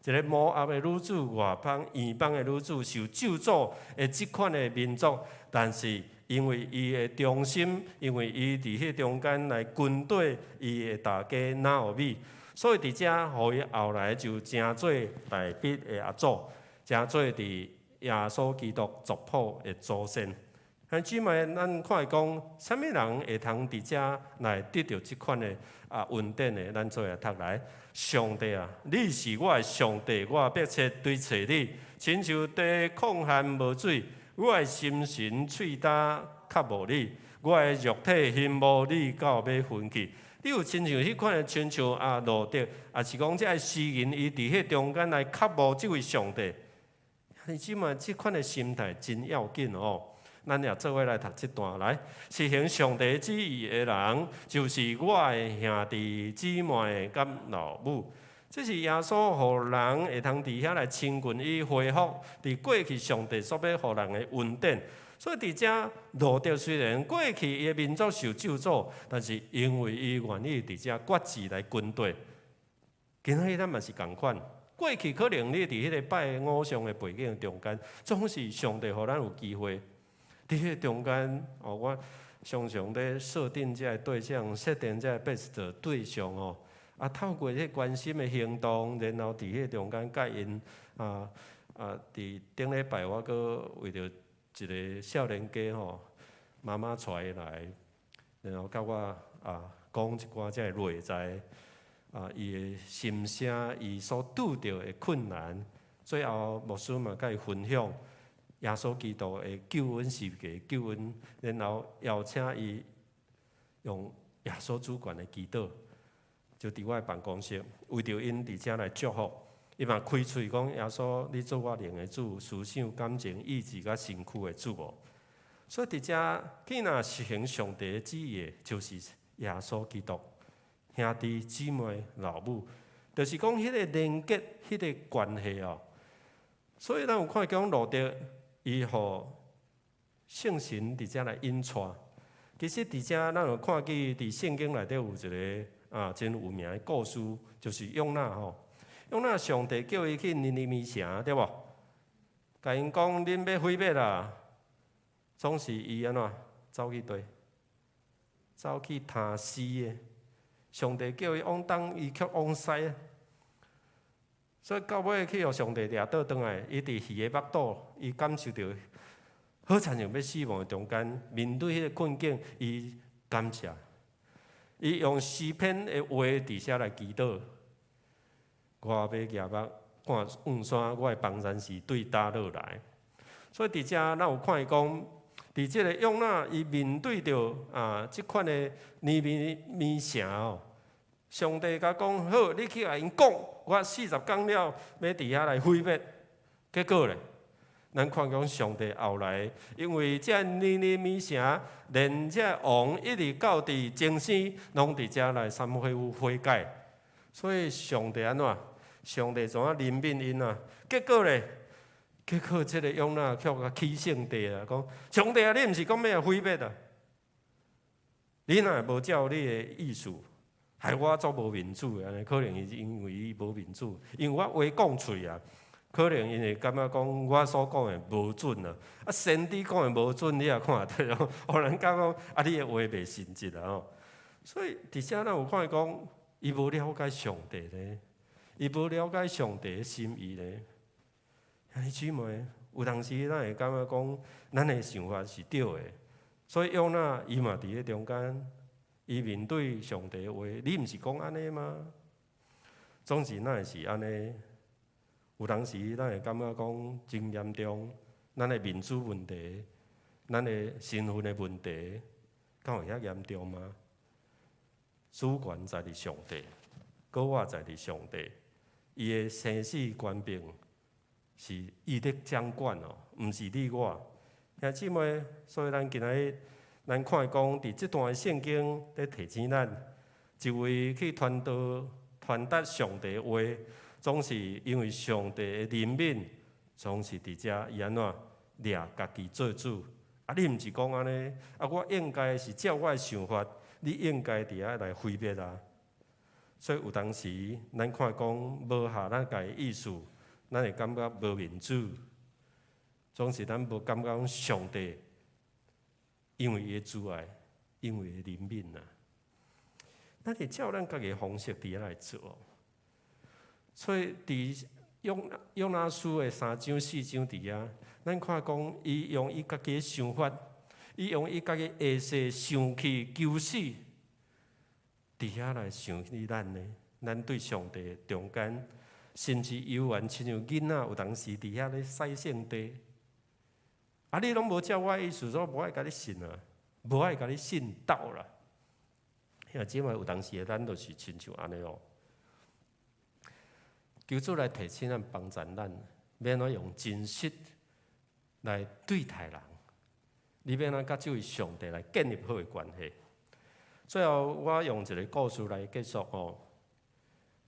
一个摩押的女子，外邦異邦的女子，受咒詛的這款的民族，但是因為伊的忠心，因為伊佇彼中間來跟綴伊的大家拿俄米，所以佇遮，予伊後來就成做大衛的阿祖，成做佇耶穌基督族譜的祖先。兄姊妹，咱看講，啥物人會通佇遮來得著這款的啊恩典的？咱做伙讀來。上帝啊，你是我的上帝，我迫切追揣你，親像地曠旱無水，我的心神喙焦渴慕你，我的肉體欣慕你到欲昏去。你有親像彼款的，親像啊路得，抑是講這个詩人，伊佇彼中間來渴慕這位上帝。兄姊妹，這款的心態真要緊哦。咱也做伙來讀這段來，實行上帝旨意的人，就是我的兄弟姊妹佮老母。這是耶穌予人會通佇遐來親近伊，恢復佇過去上帝所欲予人的恩典。所以佇遮路得雖然過去伊的民族受咒詛，但是因為伊願意佇遮決志來跟綴。今仔日咱嘛是仝款，過去可能你佇彼个拜偶像的背景中間，總是上帝予咱有機會。佇彼个中間，哦，我常常咧設定這个對象，設定這个 best 對象哦，啊，透過這個關心的行動，然後佇彼个中間佮𪜶啊，佇頂禮拜我閣為著一个少年家吼，媽媽帶伊來，然後佮我啊講一寡這个內在啊，伊的心聲，伊所拄著的困難，最後牧師嘛佮伊分享耶穌基督的救恩十架救恩，然後邀請伊用耶穌主權的祈禱，就佇我的辦公室，為著𪜶佇遮來祝福，伊嘛開喙講耶穌，你做我靈的主，思想、感情、意志佮身軀的主哦。所以佇遮，既若實行上帝的旨意的，就是耶穌基督兄弟姊妹老母，就是講彼个連結、彼个關係哦。所以咱有看講路得，伊予聖神佇遮來引帶。其實佇遮咱有看見佇聖經內底有一个啊真有名的故事，就是約拿吼。約拿上帝叫伊去尼尼微城，對無？共𪜶講恁欲毀滅啦，總是伊按怎走去佗？走去他施的。上帝叫伊往東，伊卻往西。所以到尾去予上帝掠倒轉來，伊佇魚的腹肚，伊感受著好親像欲死亡的中間，面對彼个困境，伊感謝，伊用詩篇的話佇遮來祈禱。我欲舉目看向山，我的幫助是對佗落來。所以佇遮咱有看伊講，佇這个約拿伊面對著啊這款的尼尼微城哦，上帝共講好，你去共𪜶講，我40工了欲佇遐來毀滅。結果咧，咱看講上帝後來，因為這尼尼微城，連這王一直到佇前生，攏佇遮來懺悔悔改。所以上帝按怎？上帝怎啊憐憫𪜶啊？結果咧，結果這个約拿卻共起性地啊，講上帝啊，你毋是講欲來毀滅啊？你若無照你的意思，害我足無面子的按呢，可能伊是因為伊無面子，因為我話講喙啊，可能𪜶會感覺講我所講的無準啊。啊，先知講的無準，你也看著哦，予人感覺啊，你的話袂誠實啊吼。所以佇遮咱有看講，伊無了解上帝咧，伊無了解上帝的心意咧。兄弟姊妹，有當時咱會感覺講，咱的想法是對的。所以約拿伊嘛佇咧中間，伊面對上帝的話，你毋是講按呢嗎？總是咱會是按呢？有當時咱會感覺講真嚴重，咱的面子問題，咱的身份的問題，敢有遐嚴重嗎？主權在佇上帝，閣我在佇上帝，伊的生死權柄是伊咧掌管哦，毋是你我。兄姊妹，所以咱今仔日咱看講，佇這段聖經咧提醒咱，一位去傳道、傳達上帝話，總是因為上帝的憐憫，總是佇遮伊按怎掠家己做主。啊，你毋是講按呢？啊，我應該是照我的想法，你應該佇遐來毀滅啊。所以有當時，咱看講無合咱家己意思，咱會感覺無面子。總是咱無感覺講上帝，因為伊的慈愛，因為伊的憐憫啊，咱會照咱家己的方式佇遐來做。所以佇約拿書的三章四章佇遐，咱看講伊用伊家己的想法，伊用伊家己下世想去求死，佇遐來想起咱呢，咱對上帝中間，甚至猶原親像囡仔有當時佇遐咧洗聖地。啊！你攏無照我意思，所以無愛共你信啊，無愛共你信道啦。兄姊妹有當時咱就是親像按呢哦。求主來提醒咱，幫助咱，欲按怎用真實來對待人，你欲按怎佮這位上帝來建立好的關係。最後，我用一個故事來結束吼。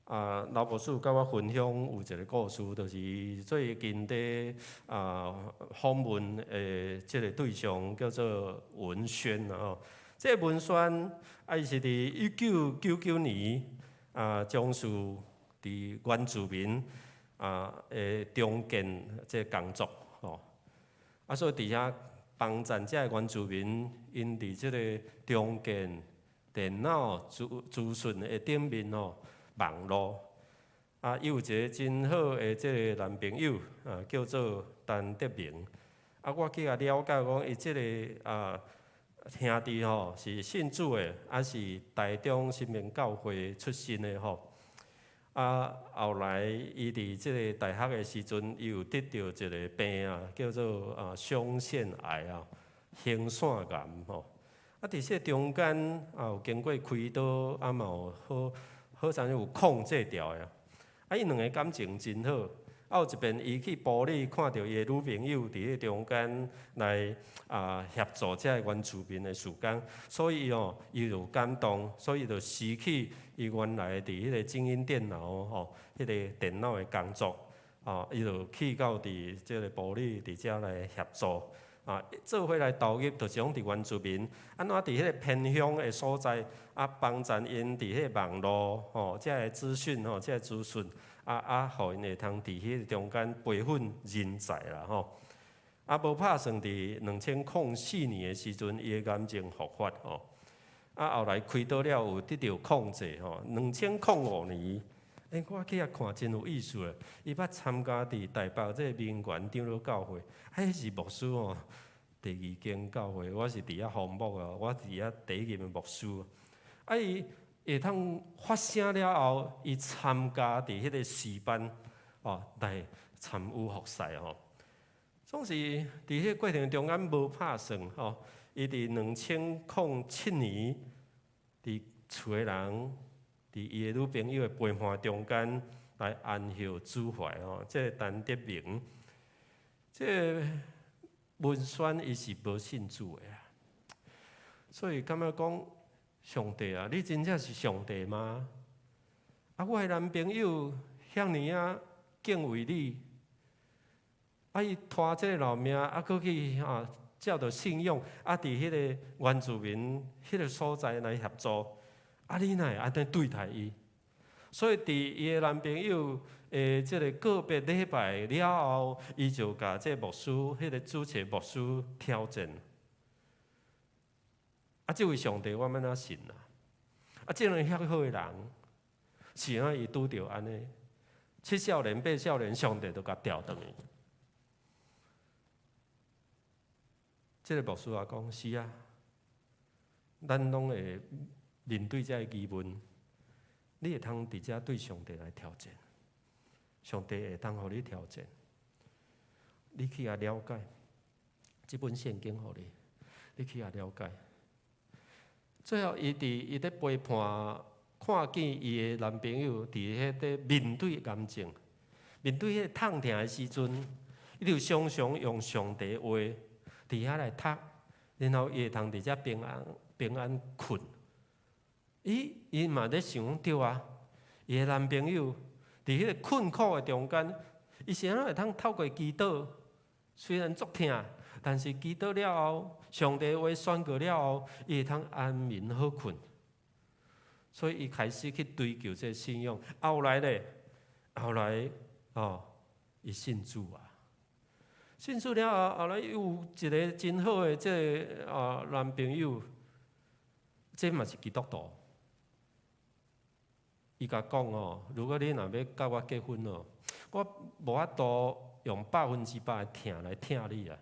啊，劉博士佮我分享有一個故事，就是最近佇訪問的這個對象叫做文軒啊吼。這個文軒啊，伊是佇1999年從事佇原住民的重建這個工作吼。啊，所以佇遐幫贊這個原住民，𪜶佇這個重建電腦資訊的頂面吼。網路啊，伊有一個真好的這個男朋友啊，叫做陳德明。啊，我去共了解講，伊這個兄弟吼是信主的，啊是台中新民教會出身的吼。啊，後來伊佇這個大學的時陣，伊有得著一個病啊，叫做胸腺癌啊，胸腺癌吼。啊，佇這中間啊，有經過開刀，啊嘛有好。好像有控制牢的，啊，𪜶兩个感情真好。啊，有一遍伊去埔里看著伊的女朋友佇彼中間來協助這个原住民的事工，所以哦，伊就感動，所以就辭去伊原來佇彼个精英電腦吼，彼个電腦的工作，哦，伊就去到佇這个埔里佇遮來協助。啊，做伙來投入，就是講佇原住民，按怎佇彼个偏鄉的所在，啊，幫贊𪜶佇彼个網路吼，這个資訊吼，這个資訊，啊，予𪜶會通佇彼个中間培訓人才啦吼。啊，無拍算佇2004年的時陣，伊的癌症復發吼。啊，後來開刀了有得著控制吼。2005年，欸，我去遐看真有意思的，伊捌參加佇台北這個明園長老教會，啊，彼是牧師吼，第二間教會，我是佇遐服務啊，我佇遐第一任的牧師。啊，伊會通發聲了後，伊參加佇彼個詩班，哦，來參與服侍吼。總是佇彼個過程中間無拍算吼，伊佇2007年，佇厝的人，佇伊的女朋友的陪伴中間來安息主懷吼。這個陳德明，這個文宣伊是無信主的啊，所以感覺講上帝啊，你真正是上帝嗎？啊，我的男朋友遐爾仔敬畏你，啊，伊拖這个老命，啊，閣去照著信仰啊，佇彼个原住民彼个所在來協助，啊，你哪會按呢對待伊？所以佇伊的男朋友的這个告別禮拜了後，伊就共這个牧師，彼个主持牧師挑戰。啊，這位上帝我欲按怎信啊？啊，這樣遐好的人，是按怎伊拄著按呢？七少年八少年，上帝就共調轉去。這个牧師也講是啊，咱攏會面對這个疑問，你會通佇遮對上帝來挑戰，上帝會當予你挑戰，你去共了解，這本聖經予你，你去共了解。最後，伊佇伊咧陪伴，看見伊的男朋友佇彼個面對癌症，面對彼個痛疼的時陣，伊就常常用上帝話佇遐來讀，然後伊會通佇遮平安平安睏。伊伊嘛咧想講對啊，伊的男朋友佇彼個困苦的中間，伊是按怎會通透過祈禱，雖然足疼，但是祈禱了後，上帝話宣告了後，伊會通安眠好睏。所以伊開始去追求這個信仰。後來咧，後來哦，伊信主啊，信主了後，後來有一个真好的這个啊男朋友，這嘛是基督徒。伊共講哦，如果你若欲佮我結婚哦，我無法度用100%的疼來疼你啊，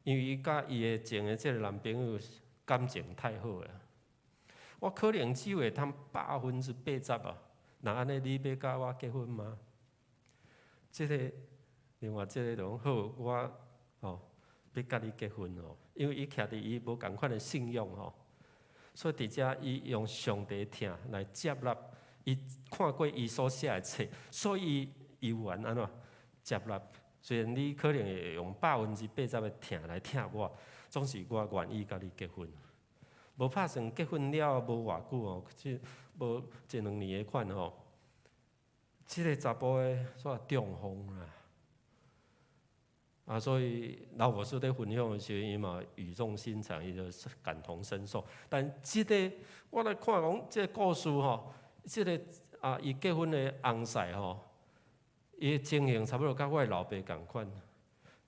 因為伊佮伊的前的這个男朋友感情太好啦。我可能只會通80%啊，若按呢，你欲佮我結婚嗎？這个另外這个就講好，我哦欲佮你結婚哦，因為伊徛佇伊無仝款的信仰吼，所以佇遮伊用上帝疼來接納伊看過伊所寫的冊，所以伊有緣按怎接納。雖然你可能會用80%的疼來疼我，總是我願意佮你結婚。無拍算結婚了無偌久哦，這無一兩年的款吼，這个查埔的煞中風啦。啊，所以老牧師佇分享的時陣，伊嘛語重心長，伊就感同身受。但這个我來看講，這个故事吼，這个啊，伊結婚的翁婿吼，伊的情形差不多佮我的老爸仝款，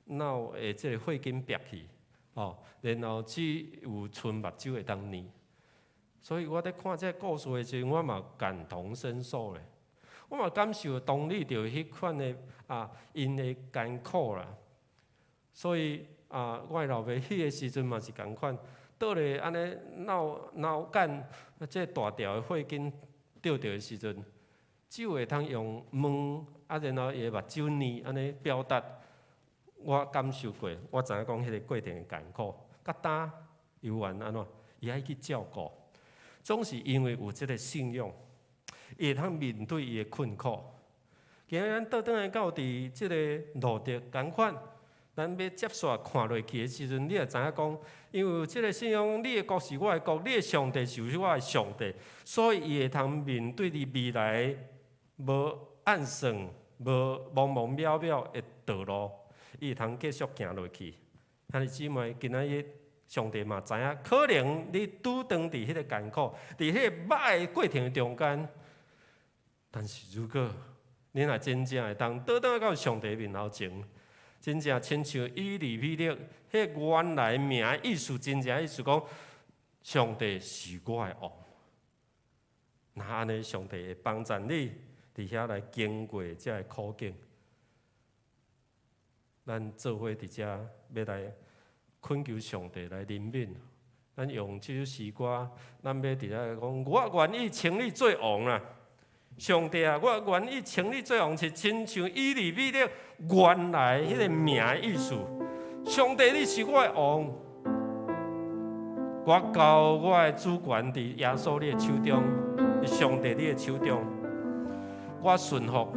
腦的這个血筋煏去。哦，然後只有賰目睭會當睨，所以我佇看這个故事的時陣，我嘛感同身受咧。我嘛感受同理著彼款的啊，𪜶的艱苦啦。所以啊，我的老爸彼个時陣嘛是仝款，倒咧按呢腦腦幹這大條的血筋著著的時陣，只有會通用問啊，然後伊的目睭睨按呢表達。我感受過，我知影講彼个過程的艱苦，佮今猶原按怎，伊愛去照顧，總是因為有這个信仰，伊會通面對伊的困苦。今日咱倒轉來到佇這个路得仝款，咱欲接續看落去的時陣，你會知影講，因為有這个信仰，你的國是我的國，你的上帝就是我的上帝，所以伊會通面對佇未來無按算、無茫茫渺渺的道路。伊會通繼續行落去。兄弟姊妹，今仔日上帝嘛知影，可能你拄當佇彼个艱苦，佇彼个歹的過程中間，但是如果你若真正會當倒轉到上帝面頭前，真正親像以利米勒，彼个原來名的意思，真正意思講，上帝是我的王。若按呢，上帝會幫助你佇遐來經過這个苦境。咱做伙佇遮欲來懇求上帝來憐憫，咱用這首詩歌，咱欲佇遮講，我願意稱你做王啦！上帝啊，我願意稱你做王，是親像以利米勒原來彼个名的意思。上帝，你是我的王，我交我的主權佇耶穌你的手中，佇上帝你的手中，我順服，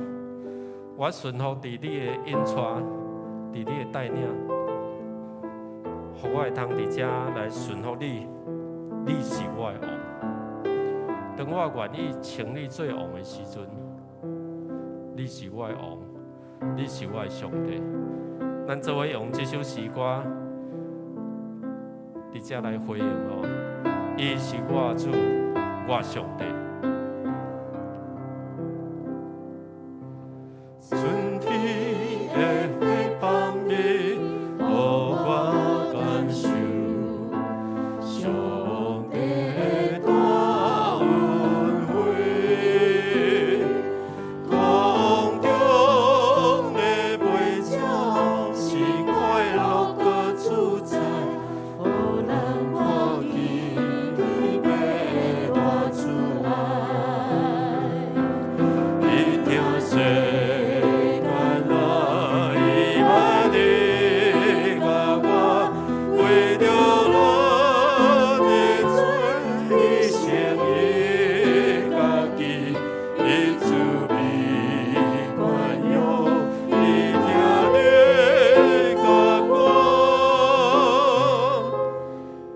我順服佇你的引帶。佇你的帶領，予我會通佇遮來順服你，你是我的王。當我願意稱你做王的時陣，你是我的王，你是我的上帝。咱做伙用這首詩歌，佇遮來回應哦，伊是我主，我上帝。春天的花芳味，予我感受上帝的大恩惠。空中的飛鳥是快樂閣自在，予人看見天父的大慈愛。伊疼世間啊，伊捌你佮我，為著咱的罪，犧牲伊家己，伊慈悲寬容，伊疼你佮我，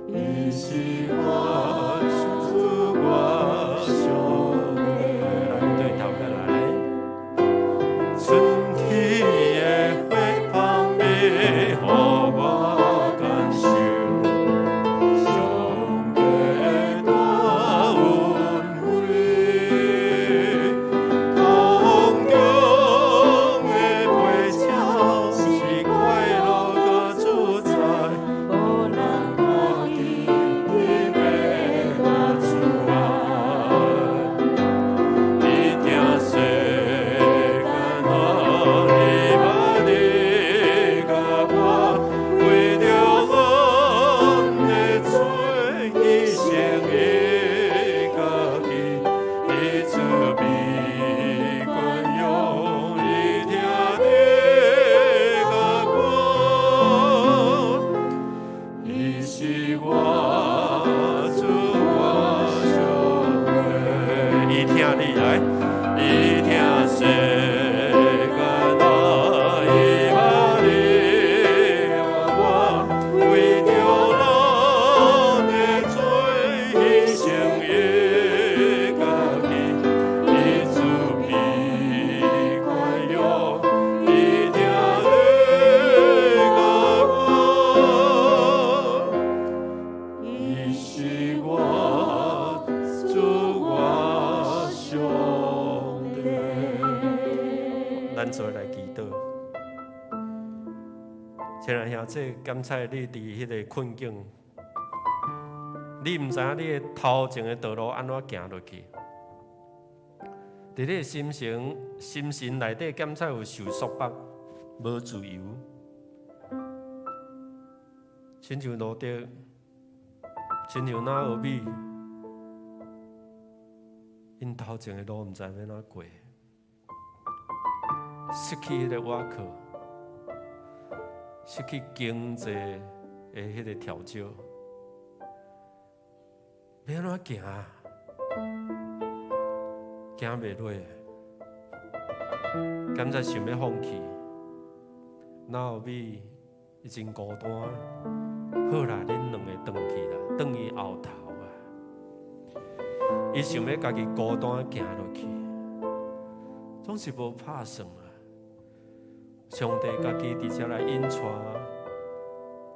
伊是我主，我上帝。咱對頭過來。春天的花芳味，予我感受上帝的大恩惠。空中的飛鳥是快樂閣自在，予人看見天父的大慈愛。伊疼世間啊，伊捌你佮我，為著咱的罪，犧牲伊家己，伊慈悲寬容，伊疼你佮我，伊是我主，我上帝。伊疼你來，伊疼世間啊，伊捌你我，為著咱的罪，犧牲伊家己，伊慈悲寬容，伊疼你佮我，伊是我主，我上帝。咱做來祈禱。親愛兄弟，檢測你佇彼个困境，你毋知影你的頭前的道路按怎行落去。佇你的心情、心神內底，檢測有受束縛、無自由，親像路得，親像拿俄米，𪜶頭前的路毋知欲按怎過，失去彼個倚靠，失去經濟的彼個調整，欲按怎行？行袂落，感覺想欲放棄。拿俄米伊真孤單，好啦，恁兩個轉去啦，轉去後頭啊。伊想欲家己孤單行落去，總是無拍算啊。上帝家己佇遮來引帶、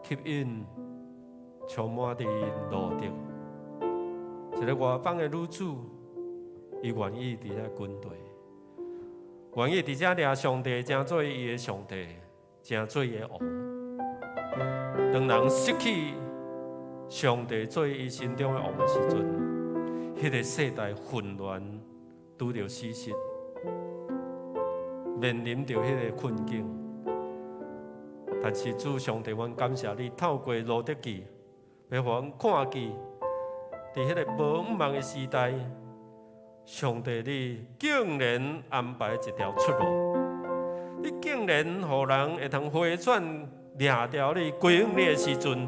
吸引，充滿佇路得，一个外邦的女子，伊願意佇遐跟隨，願意佇遮掠上帝，成做伊的上帝，成做伊的王。當人失去上帝做伊心中的王的時陣，彼個世代混亂，拄著死失，面臨著彼个困境。但是主上帝，阮感謝你透過路得記，欲予阮看見，佇彼個無望的時代，上帝你竟然安排一條出路，你竟然予人會通回轉掠著你歸向你的時陣，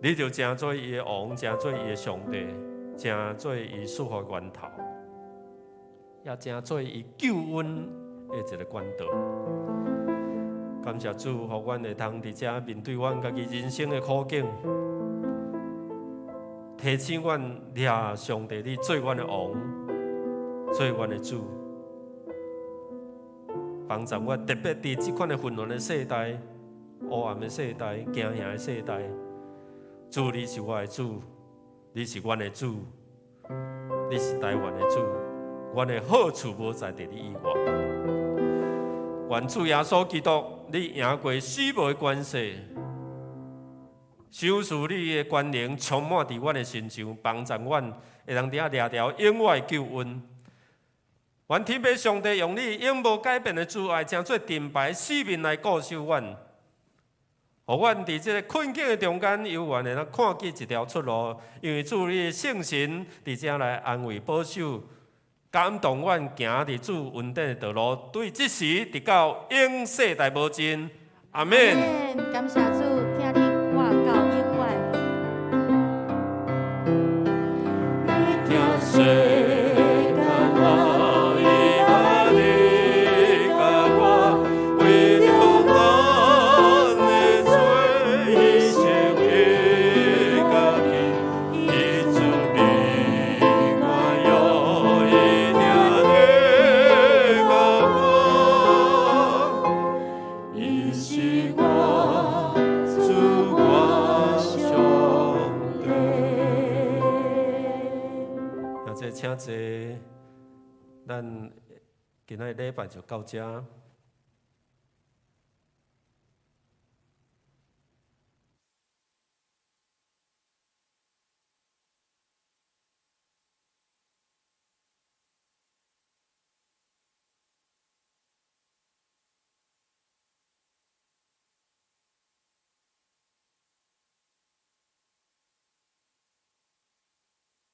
你就成做伊的王，成做伊的上帝，成做伊祝福源頭，也成做伊救恩的一个管道。感謝主，予阮會通佇遮面對阮家己人生的苦境，提醒阮掠上帝，你做阮的王，做阮的主，幫助阮特別佇這款的混亂的世代、黑暗的世代、驚嚇的世代，主，你是我的主，你是阮的主，你是台灣的主，阮的好處無在佇你以外。願主耶穌基督，你贏過死亡的權勢，賞賜你的權能充滿佇阮的身上，幫助阮會當佇遐掠著永遠的救恩。願天父上帝用你永無改變的慈愛，成做盾牌四面來固守阮，予阮佇這个困境的中間，猶原會當看見一條出路。因為主你的聖神佇遮來安慰、保守、感動阮行佇主恩典的道路，對這時直到永世代無盡。阿門。感謝主，疼你我到永遠。你疼世間我，伊愛你佮我，為著咱的罪，犧牲伊家己，伊賜你我有伊疼你佮我，伊是我主我上帝。兄弟請坐，咱今仔禮拜就到這。